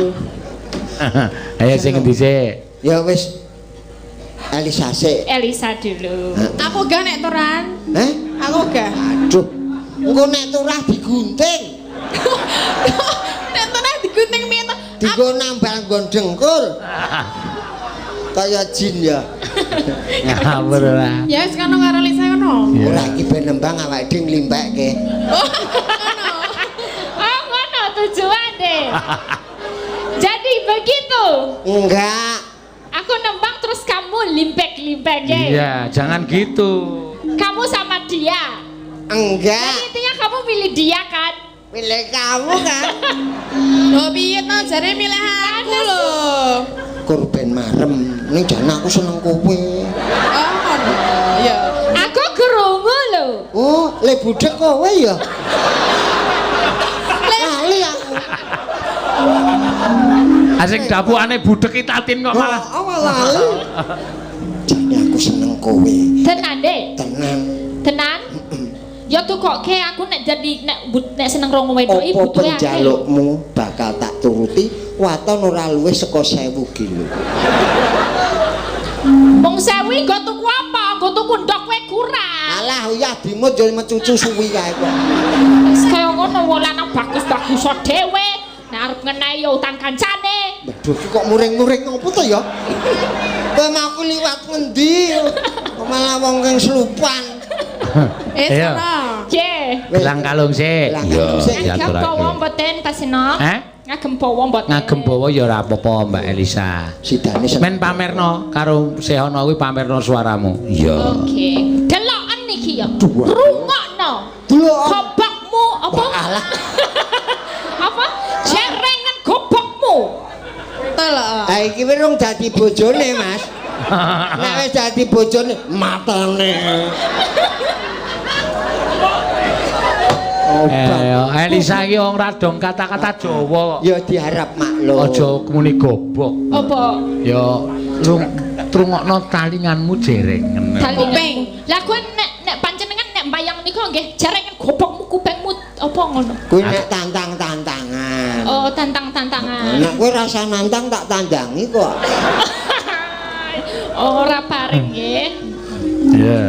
Ayo sing endi sik? Ya wis Elisa sik. Elisa dulu. Aku gak nek turan. Heh? Aku gak. Aduh. Engko nek turah digunting, Nek turah digunting piye to? dienggo nambal nggon dengkul. Kaya jin ya. Ngawur ora. Ya wis kono karo Lisa kono. Iya. Ora iki ben nembang awake dhewe nglimpekke. Oh, ngono. Oh, ngono tujuane. Jadi begitu. Enggak. Aku nembang terus kamu limpek-limpek ya. Iya, jangan gitu. Kamu sama dia. Enggak. Jadi intinya kamu milih dia kan? Pilih kamu kan. Lho piye to jare milih aku lho. Kur ben marem. Ning jan aku seneng kowe. Oh, ngono. Ya. Aku kerungu lho. Oh, le budhek kowe ya. Lali aku. Asing dapukane budhek ki Tatin kok malah. Oh, lali. Jane aku seneng kowe. Tenan deh. Tenan. Tenan? Ya tukokke aku nek jadi nek seneng rong wedok iki Apa butuhe akeh. penjalukmu bakal tak turuti waton ora luwih saka 1000 kilo. Mung 1000 nggo tuku apa? Nggo tuku ndok kowe kurang. Alah uyah dimut yo mecucu suwi kae kok. Wis kaya ngono wong lanang bagus-bagus dhewe. Nek arep ngenehi ya utang kancane. Waduh iki kok muring-muring ngopo to ya? Kowe mau aku liwat ngendi? Kok malah wong kang selupan. Eh, Ayo. sono. Ye. Gelang kalung sik. Gelang kalung sik. Ngagem bawa mboten Pasino? Eh? Ngagem bawa mboten? Ngagem bawa ya ora apa-apa Mbak Elisa. Sidane seneng. Men pamerno karo Sehono kuwi pamerno suaramu. Iya. Oke. Deloken iki ya. Rungokno. Delok. Gobokmu apa? Alah. Apa? Jerengan gobokmu. Betul. Ha iki wis rung dadi bojone, Mas. Nek wis dadi bojone matane. Obat. Elisa iki wong radong kata-kata Jawa kok. Ya diharap maklum. Aja muni gobok. Apa? Ya trungokno talinganmu jerengen. Talingan. Kuping. Lah kowe nek nek panjenengan nek mbayang niku nggih jerengan gobokmu kupingmu Apa ngono? Kuwi nek tantang-tantangan. Oh, tantang-tantangan. Nek kowe rasa nantang tak tandangi kok. Ora paring nggih. Iya.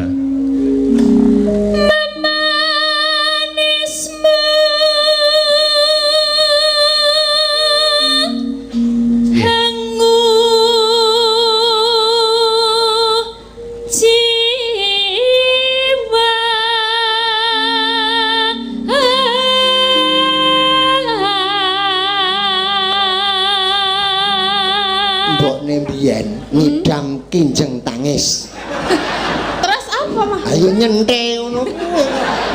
Memanismu hangu jiwa. Mbokne mbiyen ngidam kinjeng tangis. Terus apa, Mas? Ayo nyente ngono kuwi.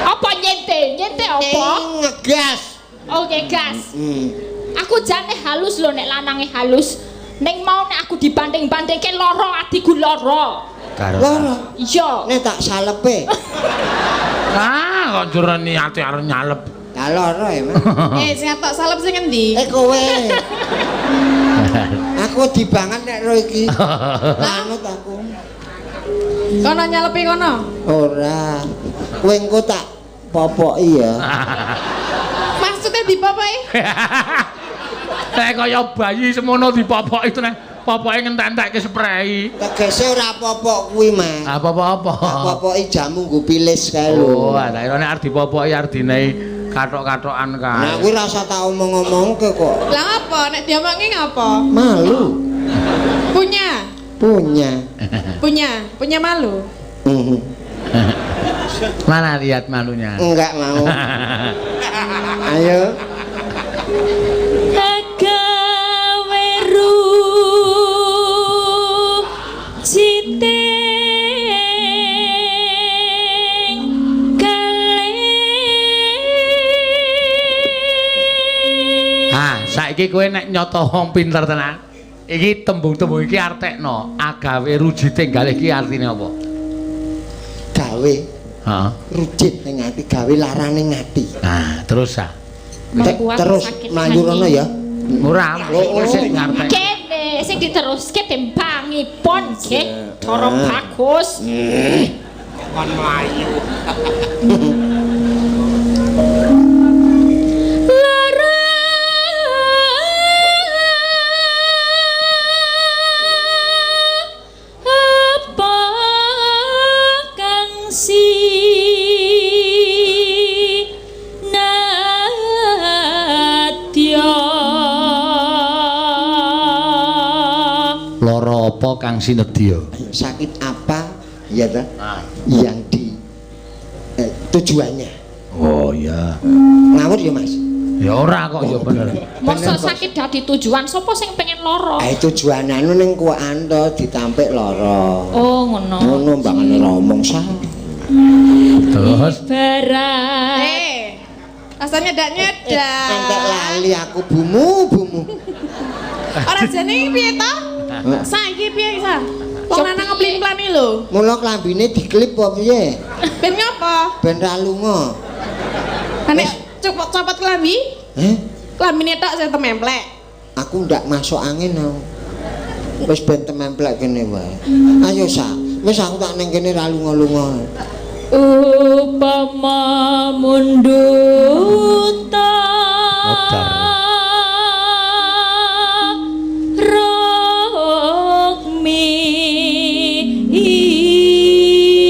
Apa nyente? Nyente apa? Ngegas. Oh, ngegas. Hmm. Aku jane halus lho nek lanange halus. Ning mau nek aku dibanding-bandingke lara atiku lara. Karo. Lara. Iya. Nek tak salepe. Ah, kok njur niate arep nyalep. Lah lara ya, Mas. Sing atok salep sing endi? Kowe. Aku wedi banget nek ro iki. Manut aku. Kono nyalepi kono. Ora. Kowe engko tak popoki ya. Maksudnya dipopoki? Nek kaya bayi semono dipopoki itu nek popoke ngentek-entekke sprei. Tegese ora popok kuwi, Mas. Apa-apa. Tak popoki jamu nggo pilis kae lho. Oh, tak kira nek arep dipopoki arep dinehi kathok-kathokan kae. Nah, kuwi rasa tak omong-omongke kok. Lah apa? Nek diomongi ngapa? Malu. Punya. Punya. Punya, punya malu. Mana lihat malunya? Enggak mau. Ayo. Agawe rujite kalih. Ah, saiki kowe nek nyoto wong pinter tenan. Iki tembung-tembung iki artekno, agawe rujite galih iki artine apa? Gawe Heeh. rujit ning ati, gawe larane ati. Nah, terus ah. Membuat Terus sakit mlayu hati. rono ya. Ora, sing ngartek. Kene sing diteruske tembangipun nggih, cara bagus. Kon mlayu. Lara apa kang sinadya? Lara apa kang sinedya? Sakit apa ya ta? Ah. Yang di tujuannya. Oh iya. Ngawur ya, Mas? Ya ora kok ya bener. Mosok Bener, Bos. sakit dadi tujuan sapa sing pengen lara? Eh tujuan anu ning kuwakan to ditampik lara. Oh, ngono. Ngono mbangane ngomong sah. Terus Ibarat Rasanya ndak nyedak. Entek lali aku bumu bumu. Ora jane iki piye to? Saiki piye sa? Wong lanang ngeplin-plani lho. Mula klambine diklip apa piye? Ben ngopo? Ben ra lunga. Nek copot klambi, Heh, klambine tok sing tememplek. aku ndak masuk angin aku. Wis ben tememplek kene wae. Ayo sa, wis aku tak ning kene ra lunga-lunga. upama mundut Modar.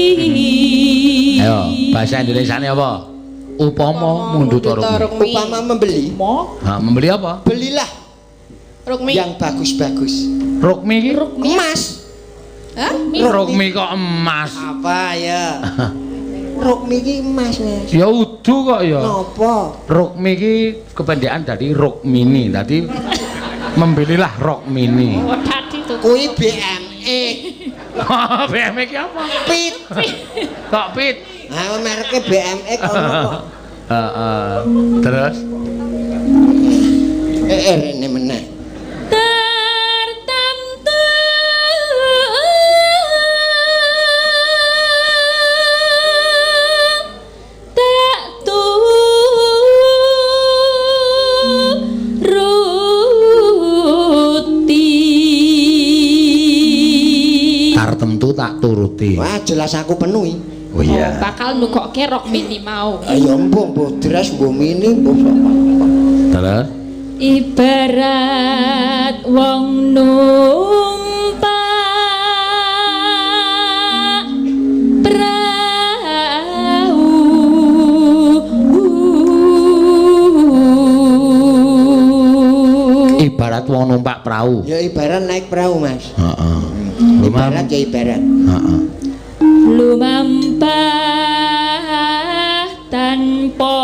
Rukmi. Ayo, bahasa Indonesiane apa? Upama mundut rukmi. Upama membeli, Ha, membeli apa? belilah Rukmi. yang bagus-bagus. Rukmi iki? Emas. Hah? Rukmi kok emas. Apa ya? Rukmi iki emas, Mas. Ya udu kok ya. Napa? Rukmi iki kependekan dari Rukmini. Dadi membelilah Rukmini. Oh, dadi tuh. Kuwi BMX. BMX iki apa? Pit. Kok pit? Ha mereke BMX ono kok. Heeh. Terus Rene meneh. Tertentu tak turuti. Tartemtu tak turuti. Wah, jelas aku penuhi. Oh iya. Oh, bakal nukokke rok mini mau. Ayo mbuh mbuh dress mbuh mini mbuh apa. Terus Ibarat wong numpak prau. Ibarat wong numpak prau. Ya ibarat naik perahu, Mas. Heeh. Ibarat ya ibarat. Heeh. Lumampah tanpa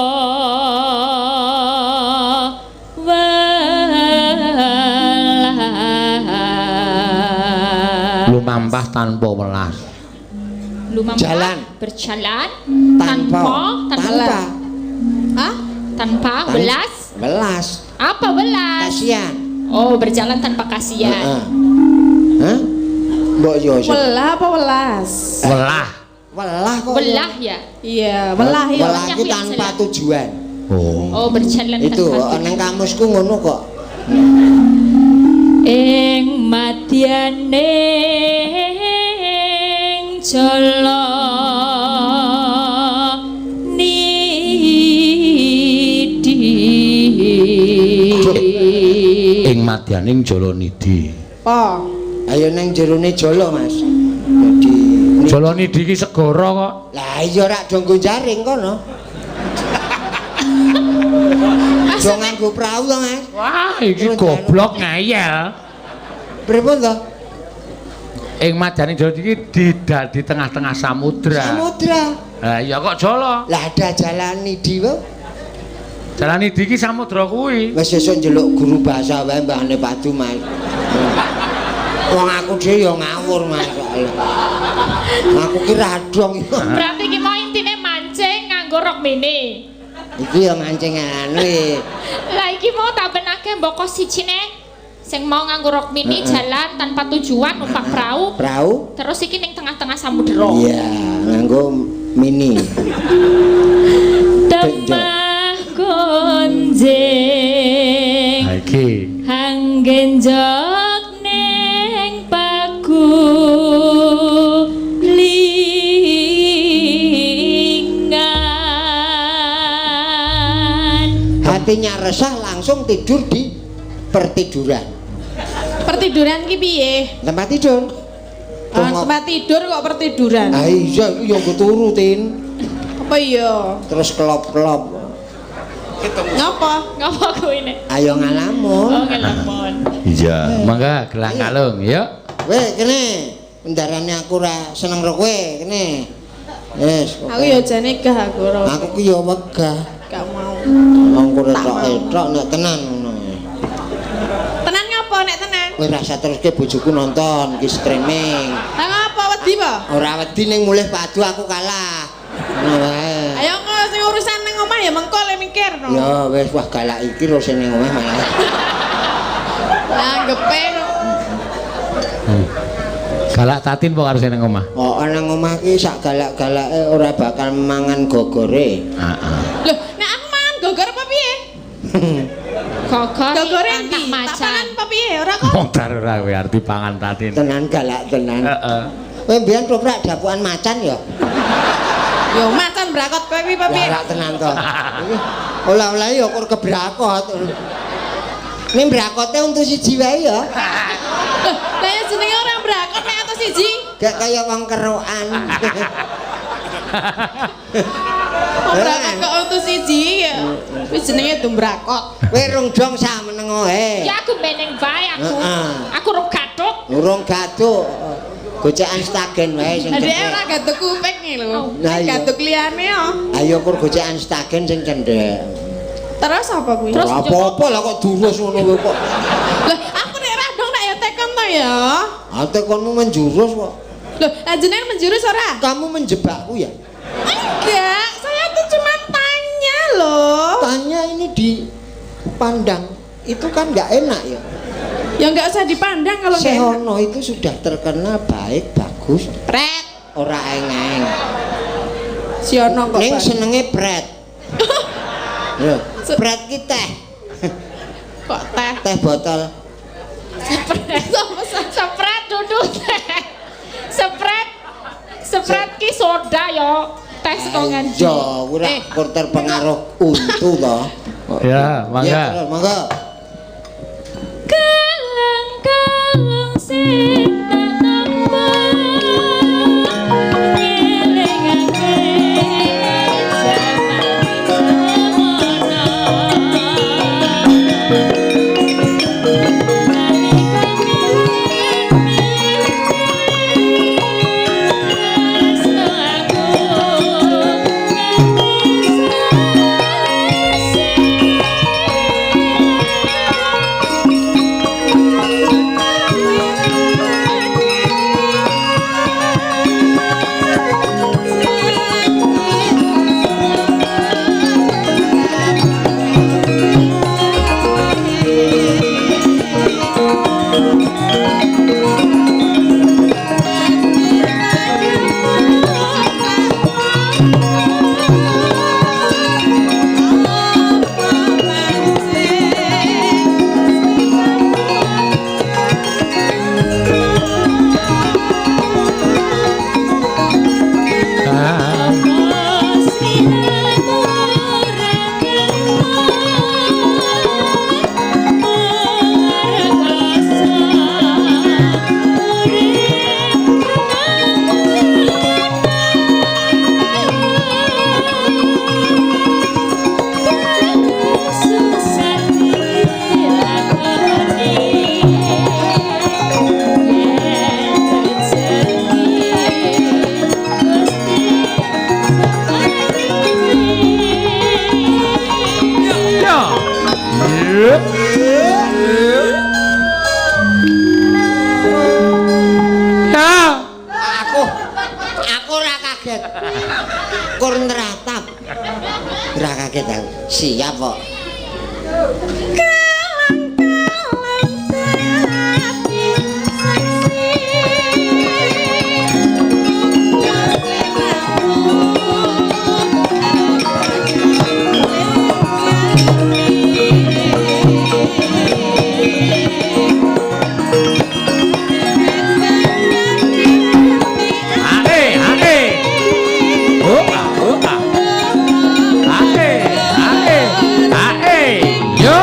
welas. Lumampah tanpa welas. Lumampah Jalan. Berjalan Tanpa tanpa tanpa Hah? tanpa welas. Welas. Apa welas? Kasihan. Oh, berjalan tanpa kasihan. Heeh. Hah? Mbok yo sih. Welah apa welas? Welah. Welah kok. Welah ya. Iya, welah ya. Welah iki tanpa tujuan. Oh. Oh, berjalan Itu tanpa nang kamusku ngono kok. Ing madyaning jala nidi. Ing madyaning Jalanidhi. Apa? Ayo nang jerone jala, Mas. Jadi Jalanidhi iki segara kok. Lah iya rak do nggo jaring kono. Do nganggo prau to, Mas. Wah, iki goblok ngeyel. Pripun to? Ing madyaning Jalanidhi iki di tengah-tengah samudra. Samudra. Lah iya kok jala. Lah ada jalan nidi wae. Jalanidhi iki samudra kuwi. Wis sesuk njeluk guru bahasa wae mbahane Padu, Mas. Wong aku dhewe ya ngawur, Mas. Aku ki radong. Berarti iki mau intine mancing nganggo rok mini. Iki ya mancing anu. Lah iki mau tak benake mboko sijine sing mau nganggo rok mini jalan tanpa tujuan numpak perahu. Perahu? Terus iki ning tengah-tengah samudera. Iya, nganggo mini. Temah gonjing. Ha iki. Hanggenjok ning pagu lingan. Hatinya resah langsung tidur di pertiduran. Pertiduran ki piye? Tempat tidur. Ah, tempat tidur kok pertiduran? Ah iya iku ya nggo turu, Tin. Apa iya? Terus kelop-kelop. Ngapa? Ngapa kuwi nek? Ayo ngalamun. Oh, ngelamun. Iya, mangga gelang kalung, yuk. Weh, kene. Ndarane aku ora seneng karo kowe, kene. Wes. Aku ya jane gah aku ora. Aku ki ya wegah. Gak mau. Wong kowe tok-etok nek tenan ngono. Tenan ngapa nek tenan? Kowe rasa teruske bojoku nonton ki streaming. Lah ngapa wedi po? Ora wedi ning mulih padu aku kalah. Ngono wae. Ayo engko sing urusan ning omah ya mengko le mikir no. Ya wis wah galak iki lho sing ning omah malah. Anggepe. Galak Tatin po karo sing ning omah? Oh, nang omah ki sak galak-galake ora bakal mangan gogore. Heeh. Loh, nek aku mangan gogor apa piye? Gogor Gogore anak ndi? Tak macan. pangan apa piye? Ora kok. Modar ora kowe arep dipangan Tatin. Tenan galak tenan. Heeh. Kowe mbiyen toprak dapukan macan ya? Yo macan brakot kowe kuwi apa piye? Galak tenan to. Iki olah-olah ya kur kebrakot. Ning brakote untu siji wae ya. Loh, lah ya jenenge orang brakot nek atus siji. Gak kaya wong kerokan. Wong brakot kok untu siji ya. Wis jenenge dumbrakot. Kowe rung dong sak menengo he. Ya aku meneng wae aku. Heeh. Aku rung gathuk. Urung gathuk. Gocekan stagen wae sing Lah dhek cendhek. ora gathuk kuping iki lho. Lah iya. Gathuk liyane yo. Ayo kur gocekan stagen sing cendhek. Terus apa kuwi? Terus Ora apa-apa lah kok durus ngono kowe kok. Loh, aku nek ra dong nek ya tekon to ya. Ah tekonmu menjurus kok. Loh, lah jenengan menjurus ora? Kamu menjebakku ya? Enggak, saya tuh cuma tanya loh. Tanya ini dipandang itu kan nggak enak ya. Ya enggak usah dipandang kalau enggak enak. Sehono itu sudah terkenal baik, bagus, Pret. ora eng-eng. Siono kok. Ning Pak. senenge pret. Lho, pret ki teh, Kok teh. teh botol. Sepret. Sepret duduk teh. Sepret. Sepret ki soda yo. Teh saka ngendi? Ya, ora kur terpengaruh untu to. Ya, mangga. Ya, mangga. Kaleng-kaleng sing tak tampa ngelingake jaman semono. Tresno aku nganti Ah. Ya. Ya. Aku ora kaget. Kur nratap. Ora kaget aku. Siap kok. Ae, ae. Oh, ah, oh, ah. Ae, ae, ae. Yo.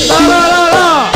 La la la la.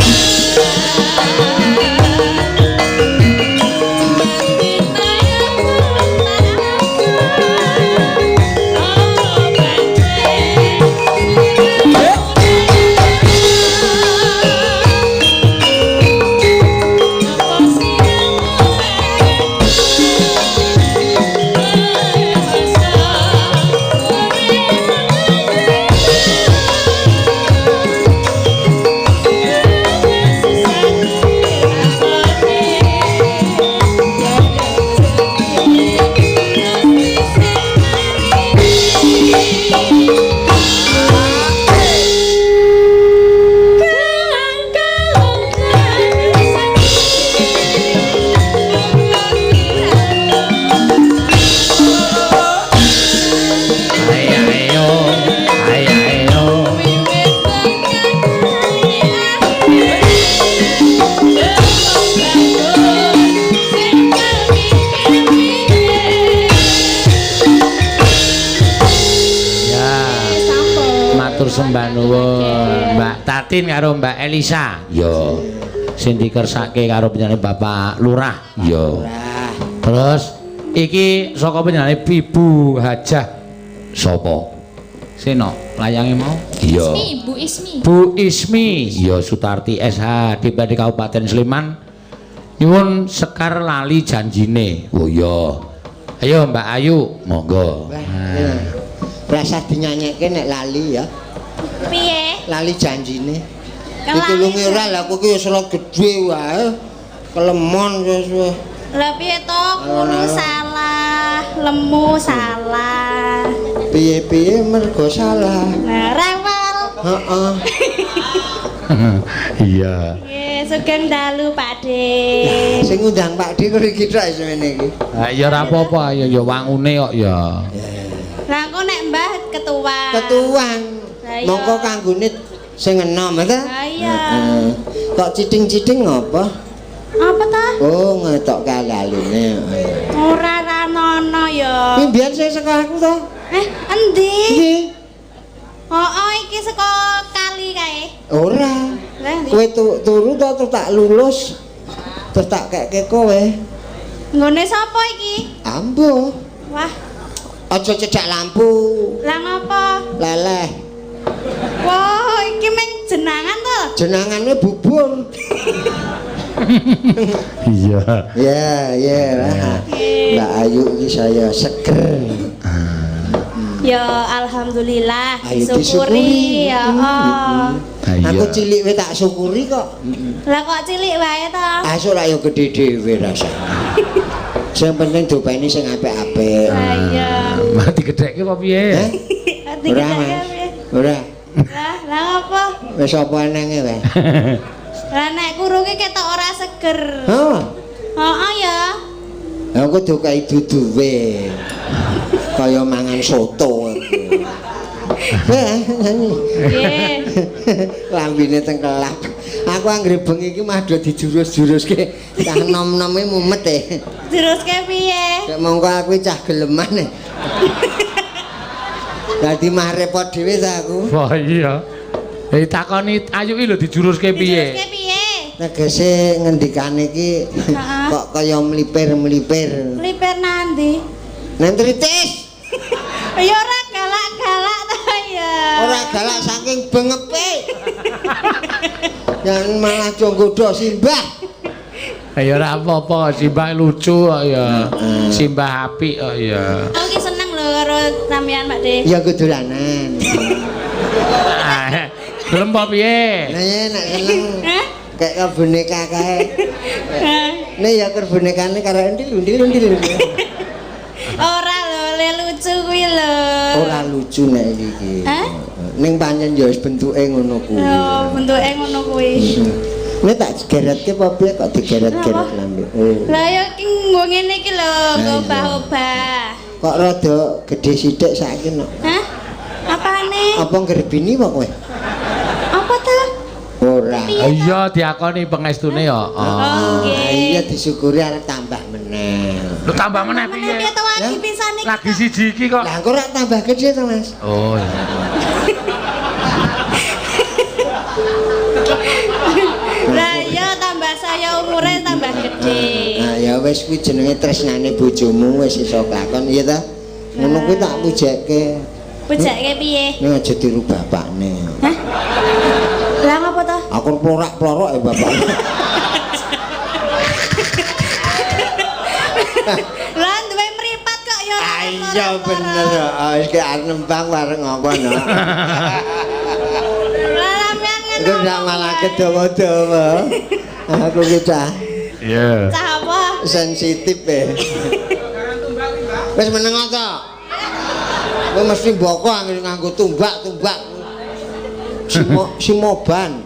Ae ae yo. Ae ae yo. Ya. Matur sembah nuwun Mbak Tatin karo Mbak Elisa. Yo. Sing dikersake karo panjenengane Bapak Lurah. Iya. Lurah. Terus iki saka panjenengane Ibu Hajah sapa? Seno, layange mau? Iya. Ismi, Bu Ismi. Bu Ismi, ya Sutarti SH DPRD Kabupaten Sleman. Nyuwun sekar lali janjine. Oh iya. Ayo Mbak Ayu, monggo. Wah, iya. Rasah dinyanyekke nek lali ya. Piye? Lali janjine. Kelali Ditulungi ora lah aku ki wis ora gedhe wae. Kelemon wis wis. Lah piye to? Kuru salah, lemu salah. Piye-piye mergo salah. Nah, rewel. Heeh. Iya. Nggih, sugeng dalu Pak De. Sing ngundang Pak D kok iki tok semene iki. Ha ya ora apa-apa, ya ya wangune kok ya. Lah engko nek Mbah ketua. Ketuan. Lah iya. Mongko kanggone sing enom ta? Lah iya. Heeh. Kok citing-citing ngopo? Apa ta? Oh, ngetok kali-aline. Ora ra nono ya. Kuwi mbiyen sing sekolahku to? Eh, endi? Iki. Oh, iki saka kali kae. Ora. Lah endi? Kowe turu to terus tak lulus. Terus tak kekke kowe. Nggone sapa iki? Ambo. Wah, Aja cedak lampu. lah ngopo? Leleh. Wah, iki meng jenangan to. Jenangane bubur. Iya. Ya, ya. Mbak Ayu iki saya seger. Ya alhamdulillah Ayo disyukuri ya. Oh. Aku cilik wae tak syukuri kok. Lah kok cilik wae to? Asuk lah yo gedhe dhewe rasane. Sing penting diopeni sing apik-apik. Lah iya. Mah digedhekke apa piye? Heh? Ora, Digedhekke Mas. piye? Ora. Lah, lah ngopo? Wis apa enenge wae. Lah nek kuru ki ketok ora seger. Hah. Heeh ya. Aku dikai duduwe. Kaya mangan soto aku. Nyanyi. Nggih. Lambine tengkelap. Aku anggere bengi iki mah do dijurus-juruske. Cah nom-nome mumet e. Juruske piye? Nek mongko aku cah geleman e. Dadi mah repot dhewe ta aku. Wah iya. Eh takoni Ayu iki lho dijuruske piye? Juruske piye? Tegese ngendikane iki Heeh. kok kaya mlipir-mlipir. Mlipir nandi? Nang tritis. Ya ora galak-galak ta ya. Ora galak saking bengepe. Jangan malah jonggodo simbah. Ya ora apa-apa, simbah lucu kok ya. Simbah apik kok ya. Aku ki seneng lho karo sampean Pak De. Ya aku dolanan. Gelem apa piye? Nah ya nek seneng Hah? kayak boneka kae. Hah? Nek ya keur bonekane karo endil endil endil. Ora lho, le lucu kuwi lho. Ora lucu nek iki. Hah? Ning pancen ya wis bentuke ngono kuwi. Oh, bentuke ngono kuwi. Nek tak geretke apa piye kok digeret-geret lambe. Lah ya iki nggo ngene iki lho, nggo iya. obah-obah. Kok rada gedhe sithik saiki no. Hah? Apane? Apa nggerbini apa kowe? Apa ta? Ora. Iya diakoni pengestune ya. Oh, nggih. Iya disyukuri arep tambah meneh. Lho tambah meneh Meneh piye? piye to lagi Ya? pisan iki? Lagi siji iki kok. Lah engko ora tambah gedhe to, Mas? Oh iya. Lah iya tambah saya umure tambah gede. Nah, ya wis kuwi jenenge tresnane bojomu wis iso kelakon iya ta? Ngono kuwi tak pujekke. Pujake piye? Ning aja tiru bapakne. Hah? Lah ngopo to? Aku plorak-plorok ya bapak. Lah duwe mripat kok ya. ora Iya bener kok. Wis ki arep nembang bareng apa no. Lah sampean ngono. Iku ndak malah kedawa-dawa. Aku ki cah Iya. Cah apa? sensitif e. Wis meneng to. Kowe mesti mboko anggere nganggo tumbak-tumbak. Simo simoban.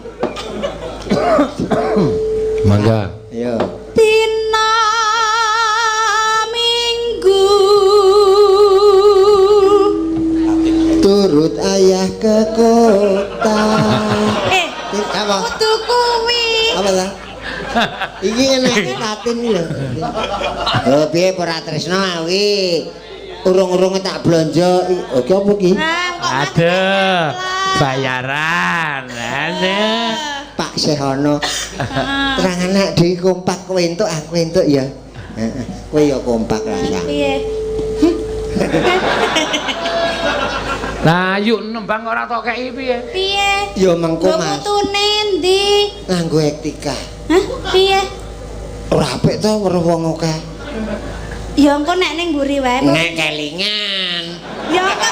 Mangga. Iya. Dina Minggu. Turut ayah ke kota. Eh, Apa? kudu kuwi. Apa ta? Iki enake tatin iki lho. Oh, piye ora tresno kuwi. Urung-urung tak blonjo. Oh, iki apa iki? Nah, kok Aduh, bayaran. Aduh. Pak Sehono. Terang anak dhewe kompak kowe entuk aku entuk ya. Heeh. Kowe ya kompak rasa. Piye? Lah yuk nembang ora tok kei piye? Piye? Ya mengko Lho Mas. putune endi? Nganggo etika. Hah? Piye? Ora apik to weruh wong akeh. Ya engko nek ning mburi wae. Nek kelingan. Ya engko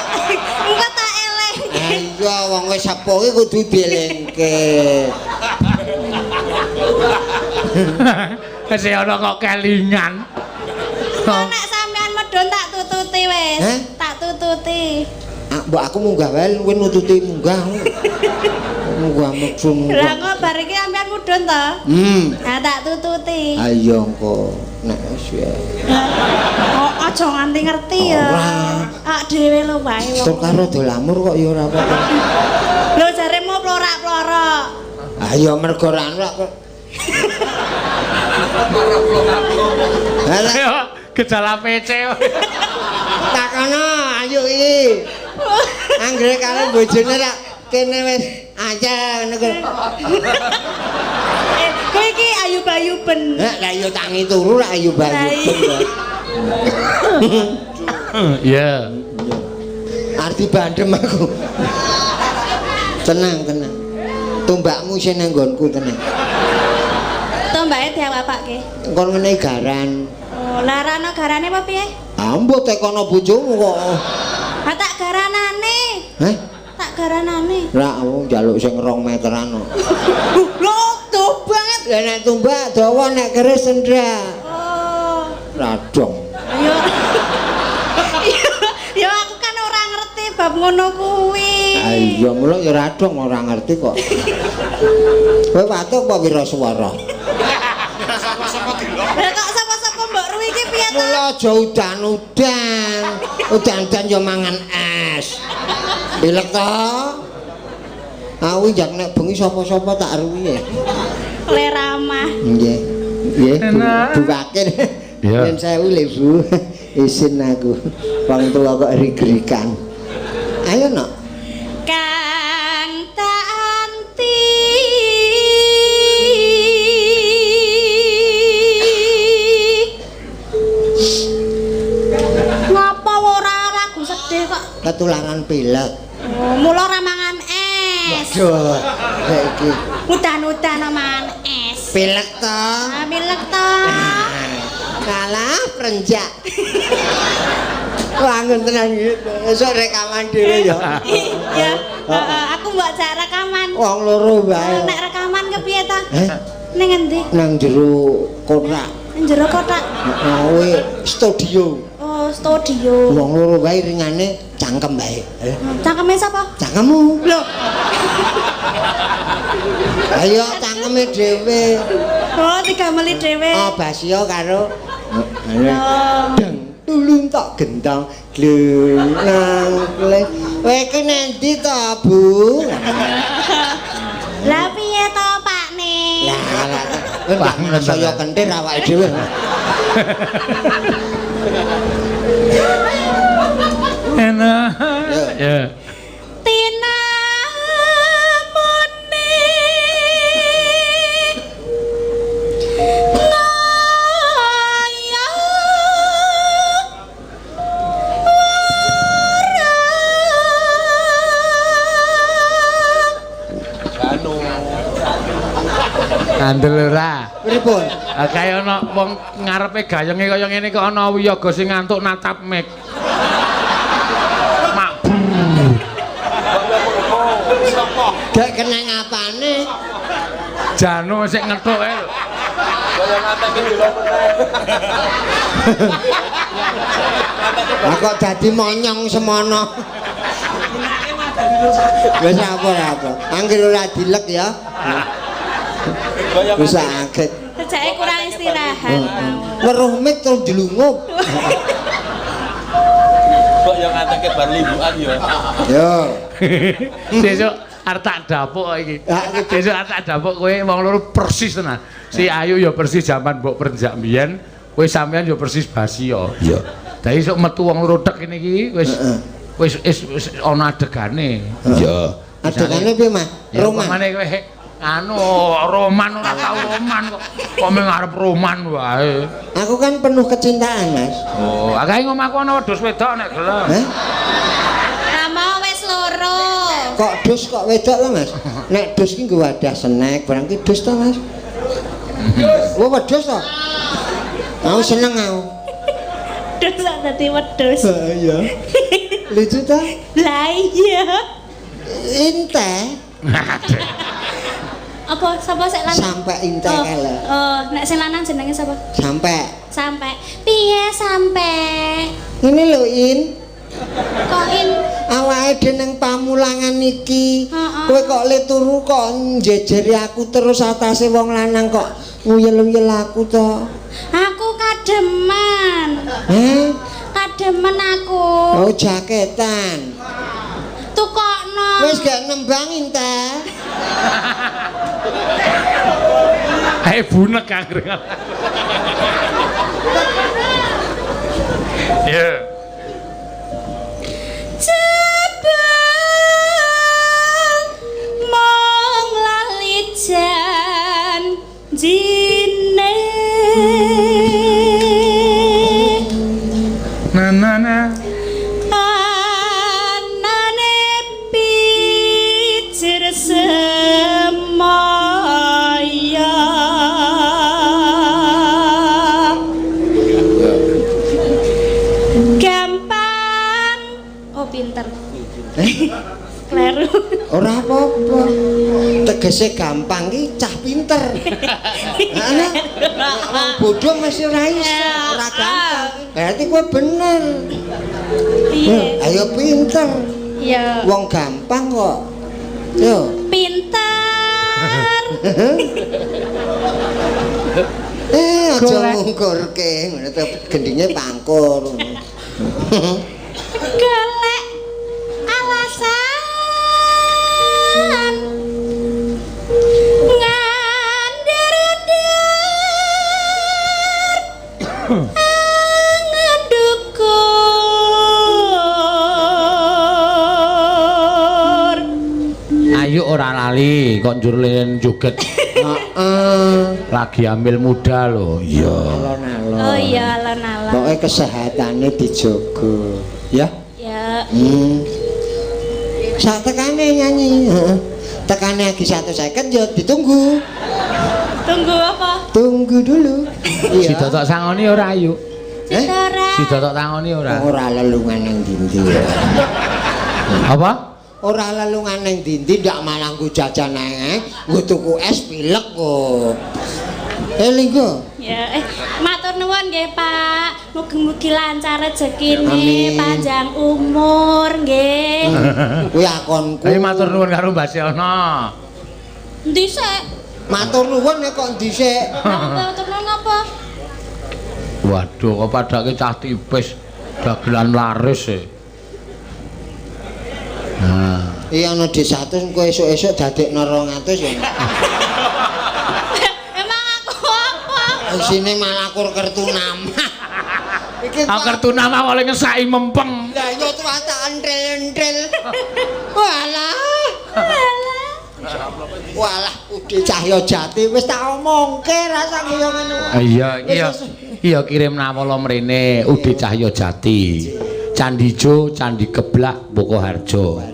engko tak eleng. Iya wong wis sepuh iki kudu dielingke. Wis ana kok kelingan. Engko nek sampean medhun tak tututi wis. Hah? Tak tututi. Ah, mbok aku munggah wae kowe nututi munggah. Munggah medhun Lah munggah. engko bar iki sampean mudhun to? Hmm. Nah tak tututi. Ayo engko nek wis ya. Oh, aja nganti ngerti ya. Ora. Ak dhewe lho wae wong. Tur karo dolamur kok ya ora apa-apa. Lho jaremu plorak-plorok. Ayo mergo ora anu kok. Halah Gejala PC. takono ayo iki. Anggere karo bojone rak kene wis aja ngono ku. Eh, kowe iki ayu-bayuben. Heh, lah yo tangi turu rak ayo Lah, bayu. iya. Iya. Arti bandem aku. Tenang, tenang. Tumbakmu sing nang nggonku tenang. Tombake diawapake. Kon ngene garan. Oh, lah ra ono garane apa piye? Ambo tekono bojomu kok. Ha tak garanane. Heh? Tak garanane. Lah aku njaluk sing 2 meteran kok. Lho, tuh banget. Lah nek tumbak dawa nek keris endra. Oh. Radong. Ayo. Ya aku kan ora ngerti bab ngono kuwi. Ah iya mula ya radong ora ngerti kok. Kowe watuk apa wiraswara? Lah kok sapa-sapa mbok ruwi iki piye to? Mula aja udan-udan. Udan-udan ya mangan es. Pilek to? Aku njak nek bengi sapa-sapa tak ruwi. Le ramah. Nggih. Nggih, Bu, Bu Wakil. Iya. Yen sewu lho, Bu. Isin aku. Wong tuwa kok rig-rigan. Ayo nok. Kang tak anti. Ngapa ora lagu sedih kok? Ketularan pilek. Oh, mula ora mangan es. Waduh, saiki Udan-udan mangan es. pilek to. Ah, pilek to. Kalah prenjak. Wangun tenan iki. Esuk rekaman dhewe ya. Iya, heeh, aku mbok jak rekaman. Wong loro wae. Nek rekaman kepiye ta? Eh, Ning endi? nang jero kotak. Ning jero kotak. Heeh, studio. Oh, studio. Wong loro wae ringane cangkem wae. Eh, Cangkeme sapa? Cangkemmu. Lho. Ayo cangkeme dhewe. Oh, digameli dhewe. Oh, Basio karo Oh. deng tulung tok gendang gleng nang gleng. Kowe iki nendi to, Bu? Lah piye to, Pakne? Lah, lah. Kowe saya kentir awake dhewe. Enak. Ya. Tinamune ngaya ora. Kandel ora. Pripun? Ah kaya ana wong ngarepe gayenge kaya ngene kok ana wiyaga sing ngantuk natap mic. Makbu. Gak kena ngapane? Janu sik ngethuk ae lho. Lah kok dadi monyong semono. Wis apa ora apa. Angger ora dilek ya. Wis akeh. Sejake kurang istirahat. Weruh mik terus dilungup. Kok yang ngateke bar limbukan ya. Yo. Sesuk arep tak dapuk kok iki. Sesuk arep tak dapuk kowe wong loro persis tenan. Si Ayu ya persis jaman mbok prenjak mbiyen, kowe sampean ya persis basi ya. Iya. Dadi esuk metu wong loro tek kene iki wis wis wis ana adegane. Iya. Adegane piye, Mas? Ya Rumah. upamane kowe Anu roman ora tau roman kok. Kok mung arep roman wae. Aku kan penuh kecintaan, Mas. Oh, akae ngomahku ana wedhus wedok nek gelem. Hah? Rama wis loro. Kok dus kok wedok lho, Mas? Nek dus ki nggo wadah snack, barang ki dus to, Mas. Wah, wedhus to? Aku seneng aku. Dus sak dadi wedhus. Iya. Lucu ta? Lah iya. Inte Apa sapa sik lanang? sampai inte kae lho. Oh, nek sing lanang jenenge sapa? Sampai. Sampai. Piye sampai? Ngene lho, In. Kok in Awake dhewe nang pamulangan iki. Heeh. Kowe kok le turu kok njejeri aku terus atase wong lanang kok nguyel-nguyel aku to. Aku kademen. Heh? Kademen aku. Oh, jaketan. Tukokno. Wis gak nembang inte. Ae bunek anggere. Ya. Jebul mung lali janjine. Na na na. Anane picir semaya. Gampang. Oh pinter. Kleru. Ora apa-apa. Tegese gampang ki cah pinter. Ana wong bodho mesti ora iso, ora gampang. Berarti kowe bener. Piye? Ayo pinter. Ya. Wong gampang kok. Yo. Pinter. Eh, aja ngungkurke, ngono to gendinge pangkur. Golek alasan ngandar-andar angendukur. Ayo ora lali kok njur len joget. Heeh. Lagi ambil muda lho. Iya. Alon-alon. Oh iya alon-alon. Pokoke kesehatane dijaga, ya. Ya. Sak tekane nyanyi, heeh. Tekane lagi 150 ya ditunggu. Tunggu apa? Tunggu dulu. Si Iya. Totok sangoni ora ayu. Eh? Ora. Si Totok tangoni ora. Ora lelungan nang ndi-ndi. Apa? Ora lelungan nang ndi-ndi ndak malah nggo jajan ae, nggo tuku es pilek kok. Eh linggo. Ya, matur nuwun nggih, Pak. Mugi-mugi lancar rezekine, Amin. panjang umur nggih. Kuwi akonku. Ayo matur nuwun karo Mbak Selna. Endi sik? Matur nuwun nek kok dhisik. Matur nuwun apa? Waduh, kok padake cah tipis dagelan laris e. Nah, Iya ana di 100 engko esuk-esuk dadekno 200 ya. Emang aku apa? Isine malah kur kertu nama. Iki ah kertu nama oleh ngesaki mempeng. Lah iya tuh tak entril-entril. Walah. Walah, Ude Cahya Jati wis tak omongke rasane kaya ngono. Iya, iya. Iya kirim nawala mrene Ude Cahya Jati. Candi Ijo, Candi Keblak, Bokoharjo.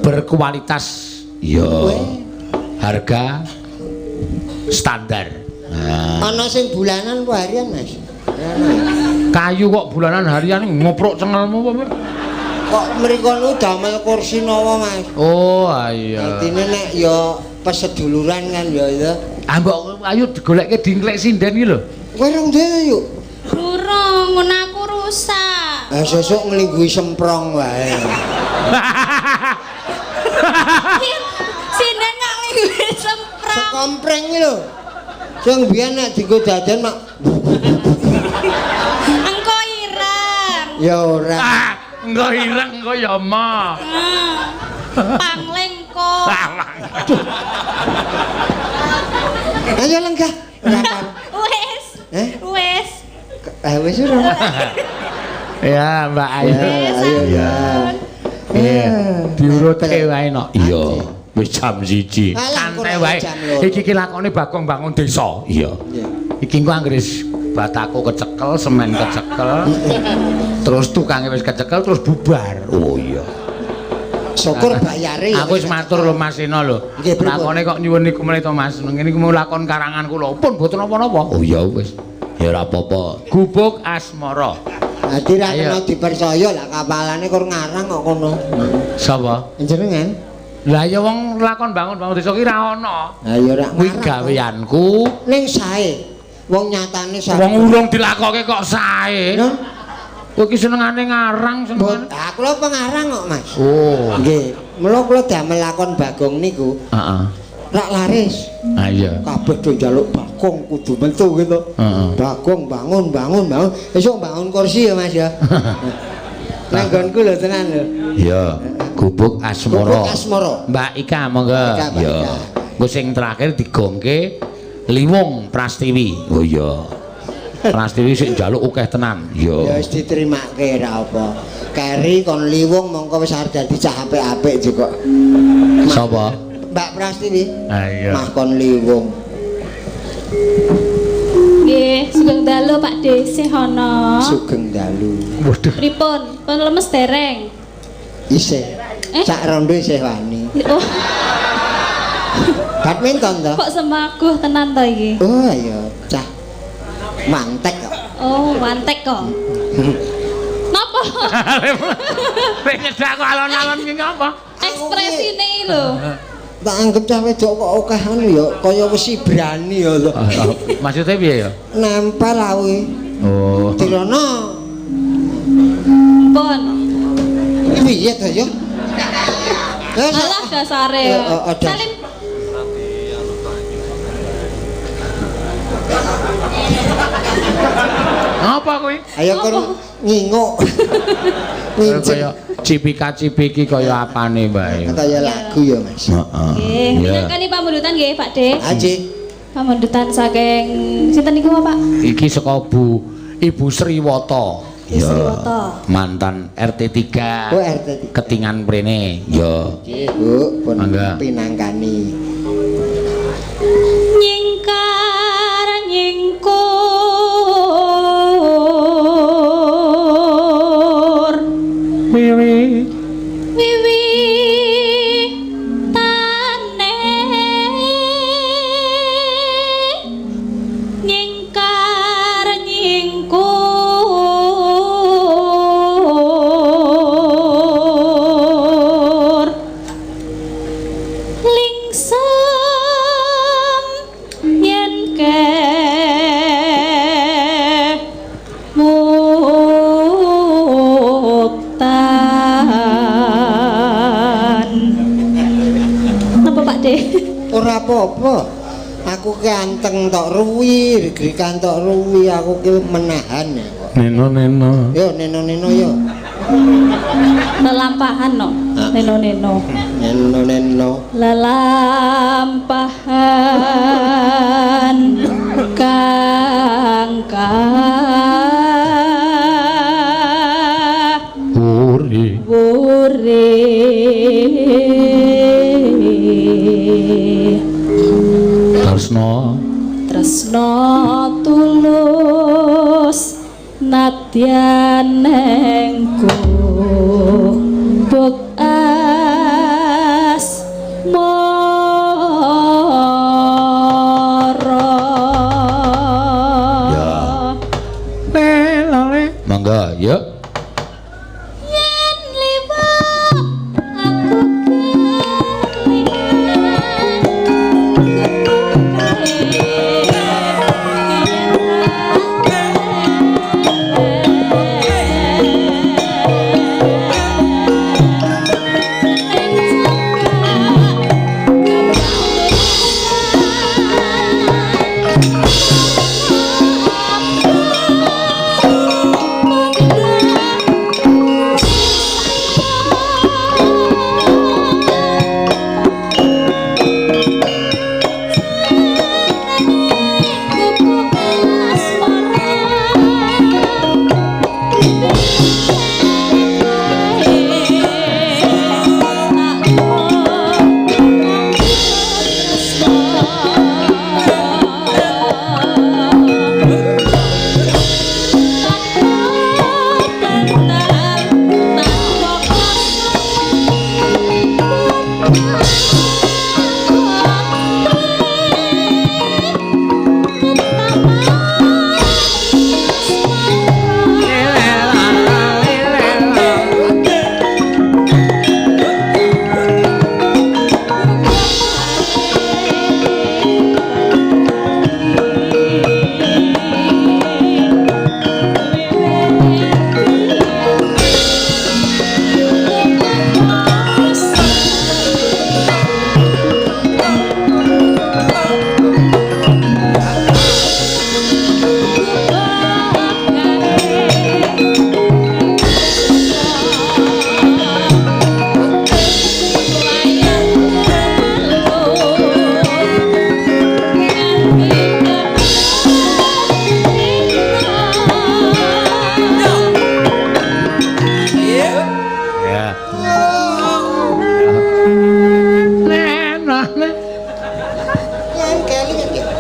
Berkualitas. Iya. Harga standar. Nah. Ana sing bulanan apa harian, Mas? Kayu kok bulanan harian ngoprok cengelmu apa? Kok mriko niku damel kursi nawa, Mas? Oh, iya. Artine nek ya peseduluran kan ya ya. Ah mbok ayo digolekke dingklek sinden iki lho. Kowe rong dhewe yuk. Durung, ngono aku rusak. Ah sesuk nglingguhi semprong wae. Sinden kok nglingguhi semprong. Sekompreng iki lho. Sing biyen nek dienggo dadan mak Engko ireng. ya ora. Ah, engko ireng engko ya ma. Pangling kok. Ayo lenggah. Ora apa. Wes. Eh? Wes. Ah wis ora. Ya, Mbak Ayu. Ya, ayo ya. Iya, diurutke wae no. Iya. Wis jam 1. Alah, Santai kurang wae. jam loro. Iki ki lakone Bagong bangun desa. Iya. Iya. Iki engko anggere bataku kecekel, semen kecekel. Terus tukange wis kecekel terus bubar. Oh iya. Syukur bayare ya. Aku wis matur lho Mas Seno lho. Nggih, pripun? Lakone kok nyuwun niku meneh to Mas. Ngene iku mau lakon karangan kula. Pun boten napa-napa. Oh iya wis. Ya ora apa-apa. Gubuk Asmara. Dadi ra Ayo. kena dipercaya lah kapalane kur ngarang kok kono. Sapa? Jenengan? Lah ya wong lakon bangun-bangun desa ki ra ana. Ha ya ora Kuwi ngarang. gaweanku. Ning sae. Wong nyatane sae. Wong urung dilakoke kok sae. Lho, Kowe iki senengane ngarang mbot senengane. ah kula pengarang kok, Mas. Oh. Nggih, mula kula damel lakon Bagong niku Heeh. rak laris. Ah iya. Kabeh do njaluk Bagong kudu metu gitu. Heeh. Bagong bangun bangun bangun. Esuk bangun kursi ya, Mas ya. Nang nggonku lho tenan lho. Iya. Gubuk Asmara. Gubuk Asmara. Mbak Ika monggo. Mbak Ika, Mbak Iya. Ika. Engko sing terakhir digongke Liwung Prastiwi. Oh iya. Prastiwi sing njaluk akeh tenan. Ya Iya. wis diterimake ra apa. Keri kon liwung mongko wis arep dadi cah apik-apik juga. Sapa? Mbak Prastiwi. Ah iya. Mah kon liwung. Nggih, sugeng dalu Pak De Sehono. Sugeng dalu. Waduh. Pripun? Pun lemes dereng? Isih. Eh? Sak rondo isih wani. Oh, Badminton to? kok semaguh tenan to iki? Oh iya, cah. Mantek kok. Oh, wantek kok. Napa? Kowe nyedak kok alon-alon ki ngapa? Ekspresine iki lho. Tak anggap cah wedok kok akeh anu ya, kaya wesi berani ya to. Maksudnya piye ya? Nempel awe. Oh. Dirono. Pun. Iki piye to ya? Lah, Alah dasare. Ya, oh, oh, das. Salim. Apa kuwi? Ayo kon nginguk. Nginceng. Kaya cipika-cipiki kaya apane wae. Kaya lagu ya, Mas. Heeh. Nggih, minangkani pamundutan nggih Pak De. Aji. Pamundutan saking sinten niku Pak? Iki saka Bu Ibu Sriwata. Ibu Sriwata. Mantan RT 3. Oh, RT 3. Ketingan mrene. Ya. Nggih, Bu, pun Mangga. pinangkani. Nyingkar nyingkur Wiwi. wiwi tane nyingkar nyingkur lingsem yen ke muktan. Napa Pak De? Ora apa-apa. Aku ki anteng tok ruwi, gegrikan tok ruwi, aku ki menahan ya kok. Neno neno. Yo neno-neno yo. Lelampahan no. Hah? Neno-neno. Neno-neno. Lelampahan kang Uri. wuri Tresno. tresno tulus nadyan neng gubuk asmara. Ya. Lele. Mangga, yuk. Yen liwat aku kelingan Thank you.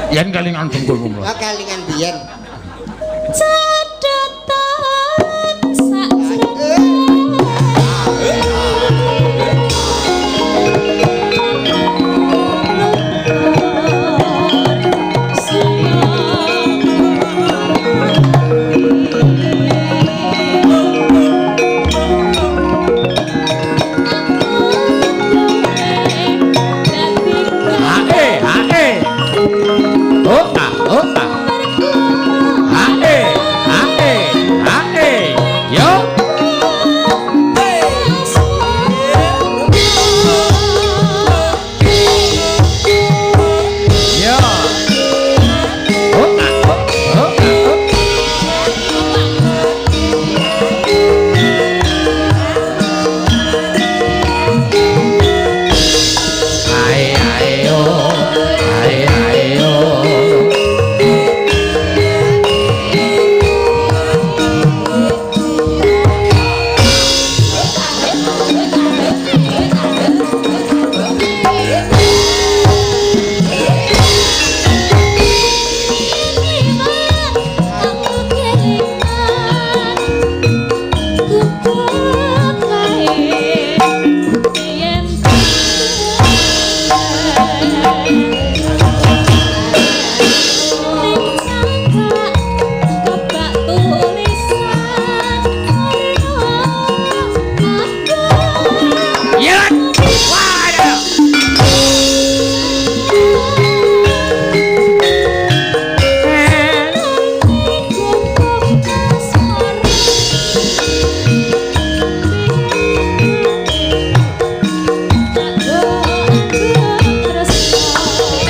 Yen kelingan dengkulmu. Ah kelingan biyen. Cathetan sak Hae, hae. Oh ah, oh ah. Hae, hae, hae. Yo. Yo. Oh ah, oh, oh ah, oh. Ae ae oh, ae ae oh. Ya. Waduh.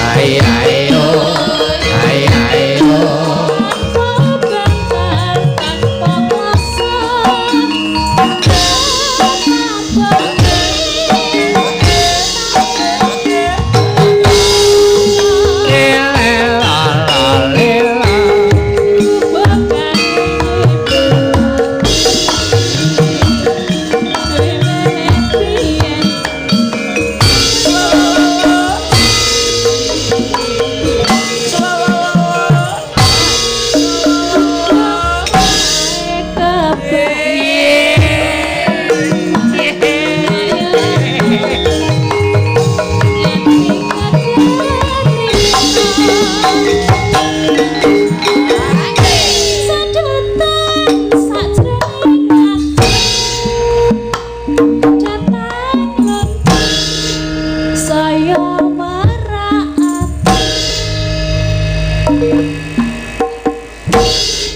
Ae ae oh, ae ae oh. Saya marak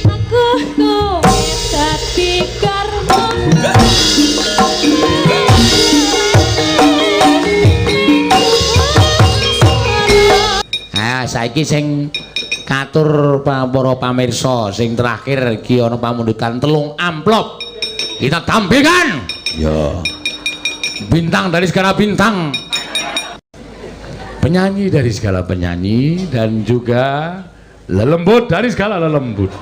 aku kowe dadi karma. Ah, saiki sing katur para pamirsa sing terakhir iki ana pamundutan 3 amplop. Kita tampilkan. Ya. Bintang dari segala bintang. Penyanyi dari segala penyanyi dan juga lelembut dari segala lelembut.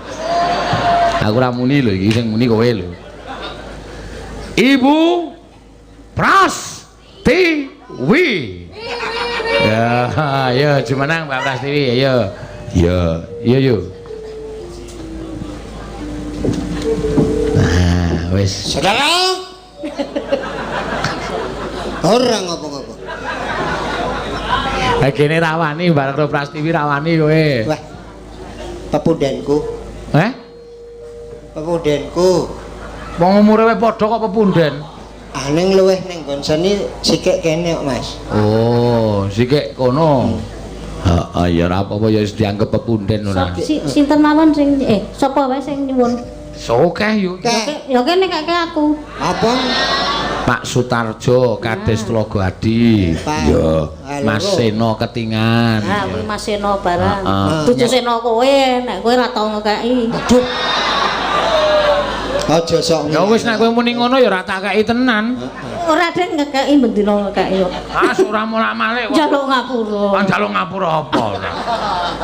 Aku ora muni lho iki sing muni kowe lho. Ibu Prastiwi. Ya, ayo jumenang Mbak Prastiwi, ayo. Ya, iya yo. Nah, wis. Saudara. Ora ngopo-ngopo. Lah kene rawani bareng karo Prastiwi rawani kowe. Wah. Pepundenku. Heh? Pepundenku. Wong umure wae padha kok pepunden. Ah ning luweh ning nggon seni sikik kene kok, Mas. Oh, sikik kono. Heeh, ya ora apa-apa ya wis dianggep pepunden ora. Sinten mawon sing sapa wae sing nyuwun? Sokeh yo. Ya kene kake aku. Apa? Pak Sutarjo Kades Tlogoadi. Ya, Mas Seno Ketingan. Ha, kuwi Mas Seno barang. Bojo Seno kowe, nek kowe ora tau ngekeki. Aduh. Aja sok. Ya wis nek kowe muni ngono ya ora tak kei tenan. Ora den ngekeki bendina ngekeki kok. Ah, ora molak-malik kok. Njaluk ngapura. Ah, njaluk ngapura apa ora?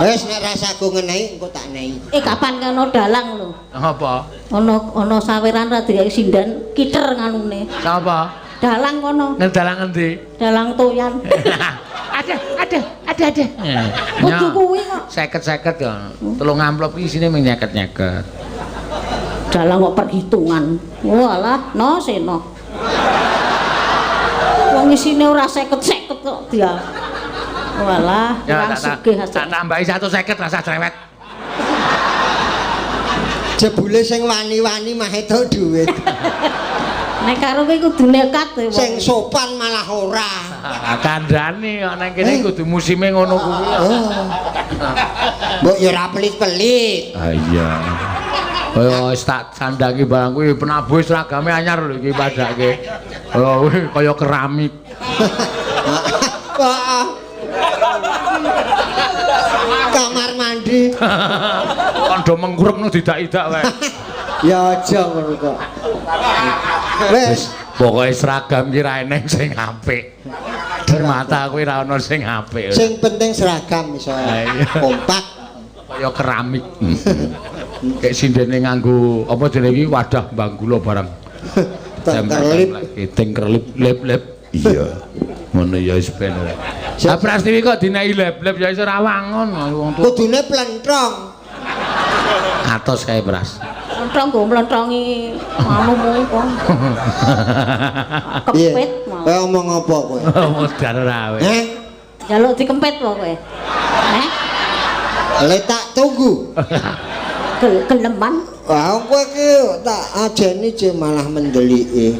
Wis nek rasaku ngenehi engko tak nehi. Kapan kono dalang lho? Apa? Ana saweran ra dikeki sinden kiter nganune. Sapa? Dalang kono. Nang dalang endi? Dalang toyan. Ada. Kudu kuwi kok. 50-50 ya. Telung amplop iki isine mung nyeket-nyeket. Dalang kok perhitungan. Walah, no seno. Wong isine ora 50-50 kok dia. Walah, kurang sugih tak tambahi 150 rasa cerewet. Jebule sing wani-wani mah entuk dhuwit. Nek karo kowe kudu nekat kowe. Sing sopan malah ora. Kandhane kok nang kene kudu musime ngono kuwi. Oh. Mbok ya ora pelit-pelit. Ah iya. Kaya wis tak sandangi barang kuwi penabuh seragame anyar lho iki padake. Oh kuwi kaya keramik. Kamar mandi. Kon do mengkurepno didak-idak wae. Ya aja ngono kok. Wis pokoke seragam ki ra eneng sing apik. Mata kuwi ra ono sing apik. Sing penting seragam iso kompak kaya keramik. Kayak sindene nganggo apa jenenge iki wadah mbang gula barang. Tengkerlip, tengkerlip lep-lep. Iya. Ngono ya wis ben ora. Ha Prastiwi kok dinehi lep-lep ya iso ora wangun wong tuwa. Kudune plentrong. Atos kae Pras. Plentrong nggo mlentrongi anumu kok. Kempit mau. Kowe omong apa kowe? Modar ora kowe. Heh? Njaluk dikempit apa kowe? Heh? Le tak tunggu. Keleman. Wah, kowe iki tak ajeni je malah mendeliki.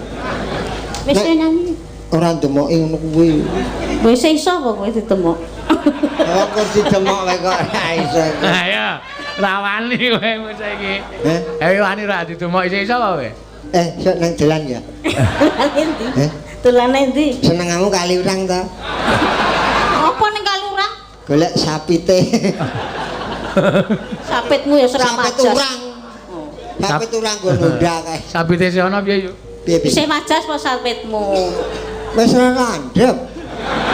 Wis nyanyi. Ora ndemoki ngono kuwi. Wis iso apa kowe ditemok? Kok kok ditemok wae kok ora iso. Ayo, rawani kowe saiki. Heh? Ayo wani ra ditemok iso apa kowe? Sok nang dalan ya. Dolane endi? Dolane endi? Senengamu kali urang ta? Apa ning kali urang? Golek sapite. Sapitmu ya ora majas. Sapit urang. Sapit urang nggo nunda kae. Sapite sing ana piye yuk? Piye piye? Isih majas apa sapitmu? Wis ora landhep.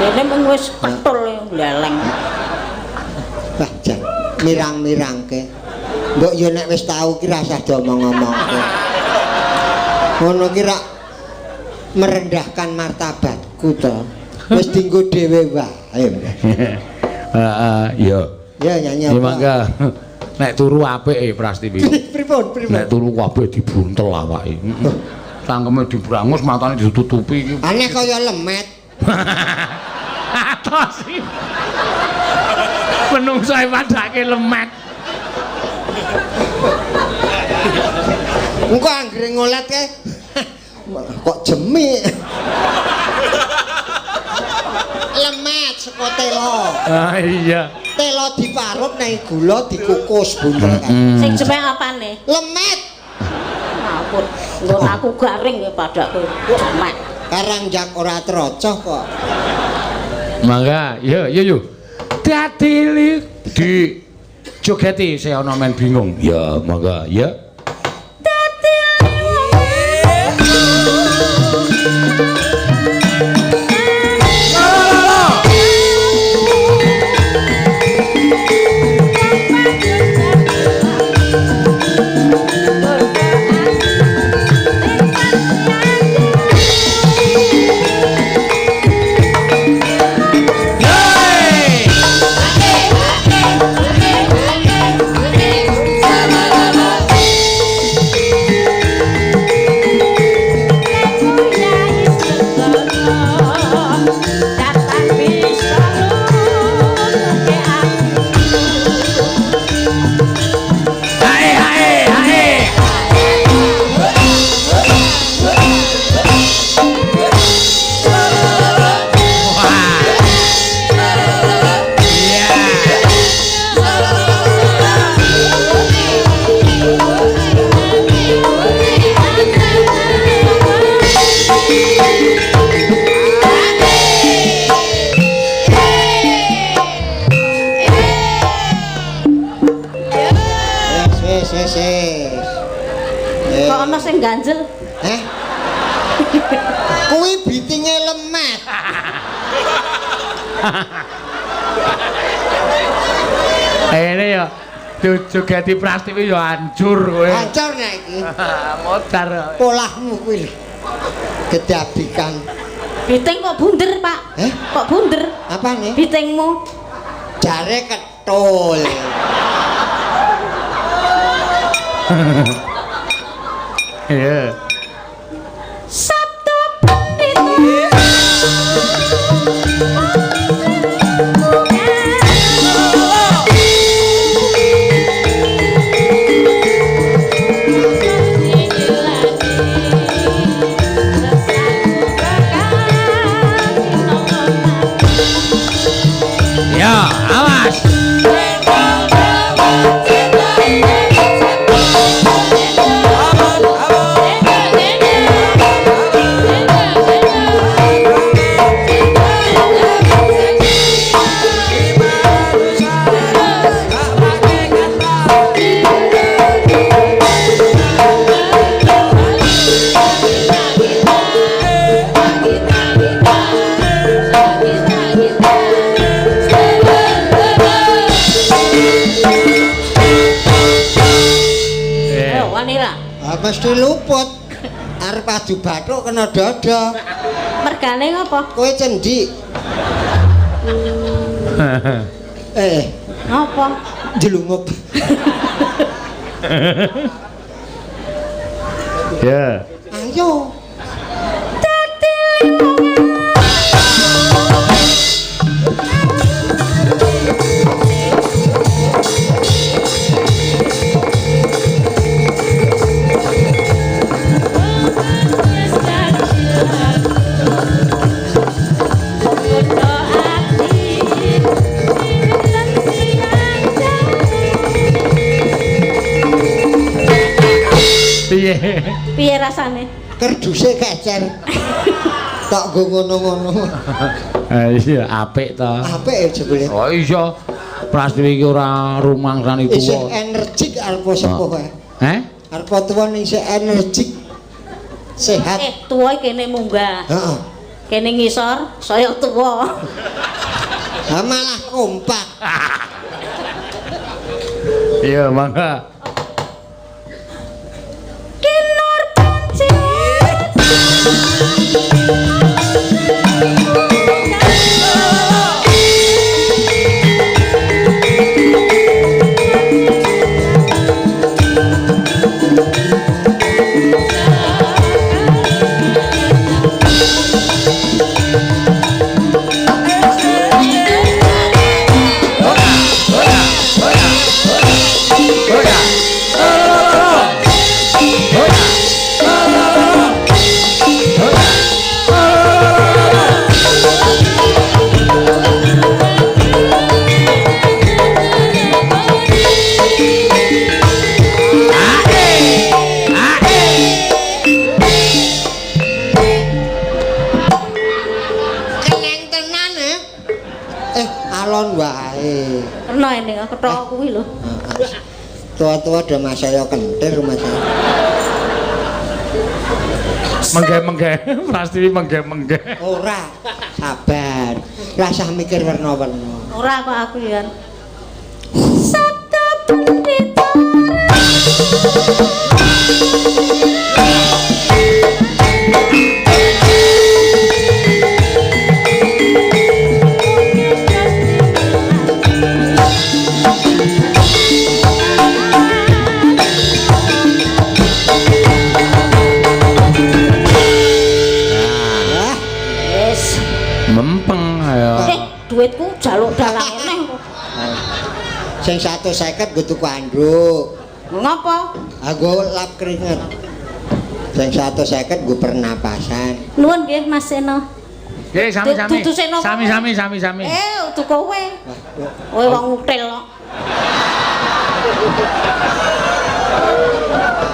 Dene mung wis ketul gleleng. Wah, jan mirang-mirangke. Mbok yo nek wis tau ki rasah diomong-omongke. Ngono ki rak merendahkan martabatku to. Wis dienggo dhewe wae. Heeh, iya. Ya nyanyi apa? Mangga. Nek turu apik Prastiwi. Pripun, pripun? Nek turu kabeh dibuntel awake. Cangkeme dibrangus, matane ditutupi iki. Aneh kaya lemet. Atos iki. Menungso padake lemet. Engko anggere ngolet kae kok jemik. Lemet saka telo. Ah iya. Telo diparut nang gula dikukus buntel kae. Sing jemek apane? Lemet. Ngawur. Nggon aku garing ya padake. Jemek. Karang jak ora trocoh kok. Mangga, yo yo yo. Dadi di jogeti saya ana men bingung. Ya, mangga, ya. Dadi Datang bisa. sing ganjel. Heh. Kuwi bitinge lemah. Ini ya jogeti Prastiwi ya hancur kowe. Hancur nek iki. Modar. Polahmu kuwi lho. Gedabikan. Biting kok bunder, Pak? Eh? Kok bunder? Apane? Bitingmu. Jare ketul. Iya. Sabda Pendeta. Ya, awas. Ayo wani ra. Ah, mesti luput. Arep adu bathuk kena dada. Mergane ngopo? Kowe cendik. Ngopo? Jelungup. Ya. Ayo. Piye? Piye rasane? Kerduse kecer. Tok nggo ngono-ngono. Ah iya, apik to. Apik ya jebule. Oh iya. Prastiwi iki ora rumangsani Isih tuwa. energik arep sepuh kae. Heh? Arep tuwa ning isih energik. Sehat. Tuwa kene munggah. Heeh. Kene ngisor, saya tuwa. Ha malah kompak. Iya, mangga. Kinur pancet. Keneng tenan eh. Alon wae. Kena ini kethok kuwi lho. Tua-tua do masaya kentir rumah saya. Mengge-mengge, Prastiwi mengge-mengge. Ora, sabar. Rasah mikir werna-werna. Ora kok aku ya. Sabda Pendeta. Wah, Yes. Mempeng ayo. Duitku jaluk dalang neh kok. Sing 150 nggo tuku anduk. Ngopo? Aku lap keringet. Sing 150 nggo pernapasan. Nuwun nggih Mas Seno. Nggih, sami-sami. Dudu Seno. Sami-sami, sami-sami. Udu kowe. Kowe wong util kok.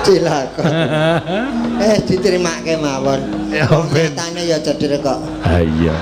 Cilaka. Diterimake mawon. Ya ben. Nyatane ya cedhek kok. Ha iya.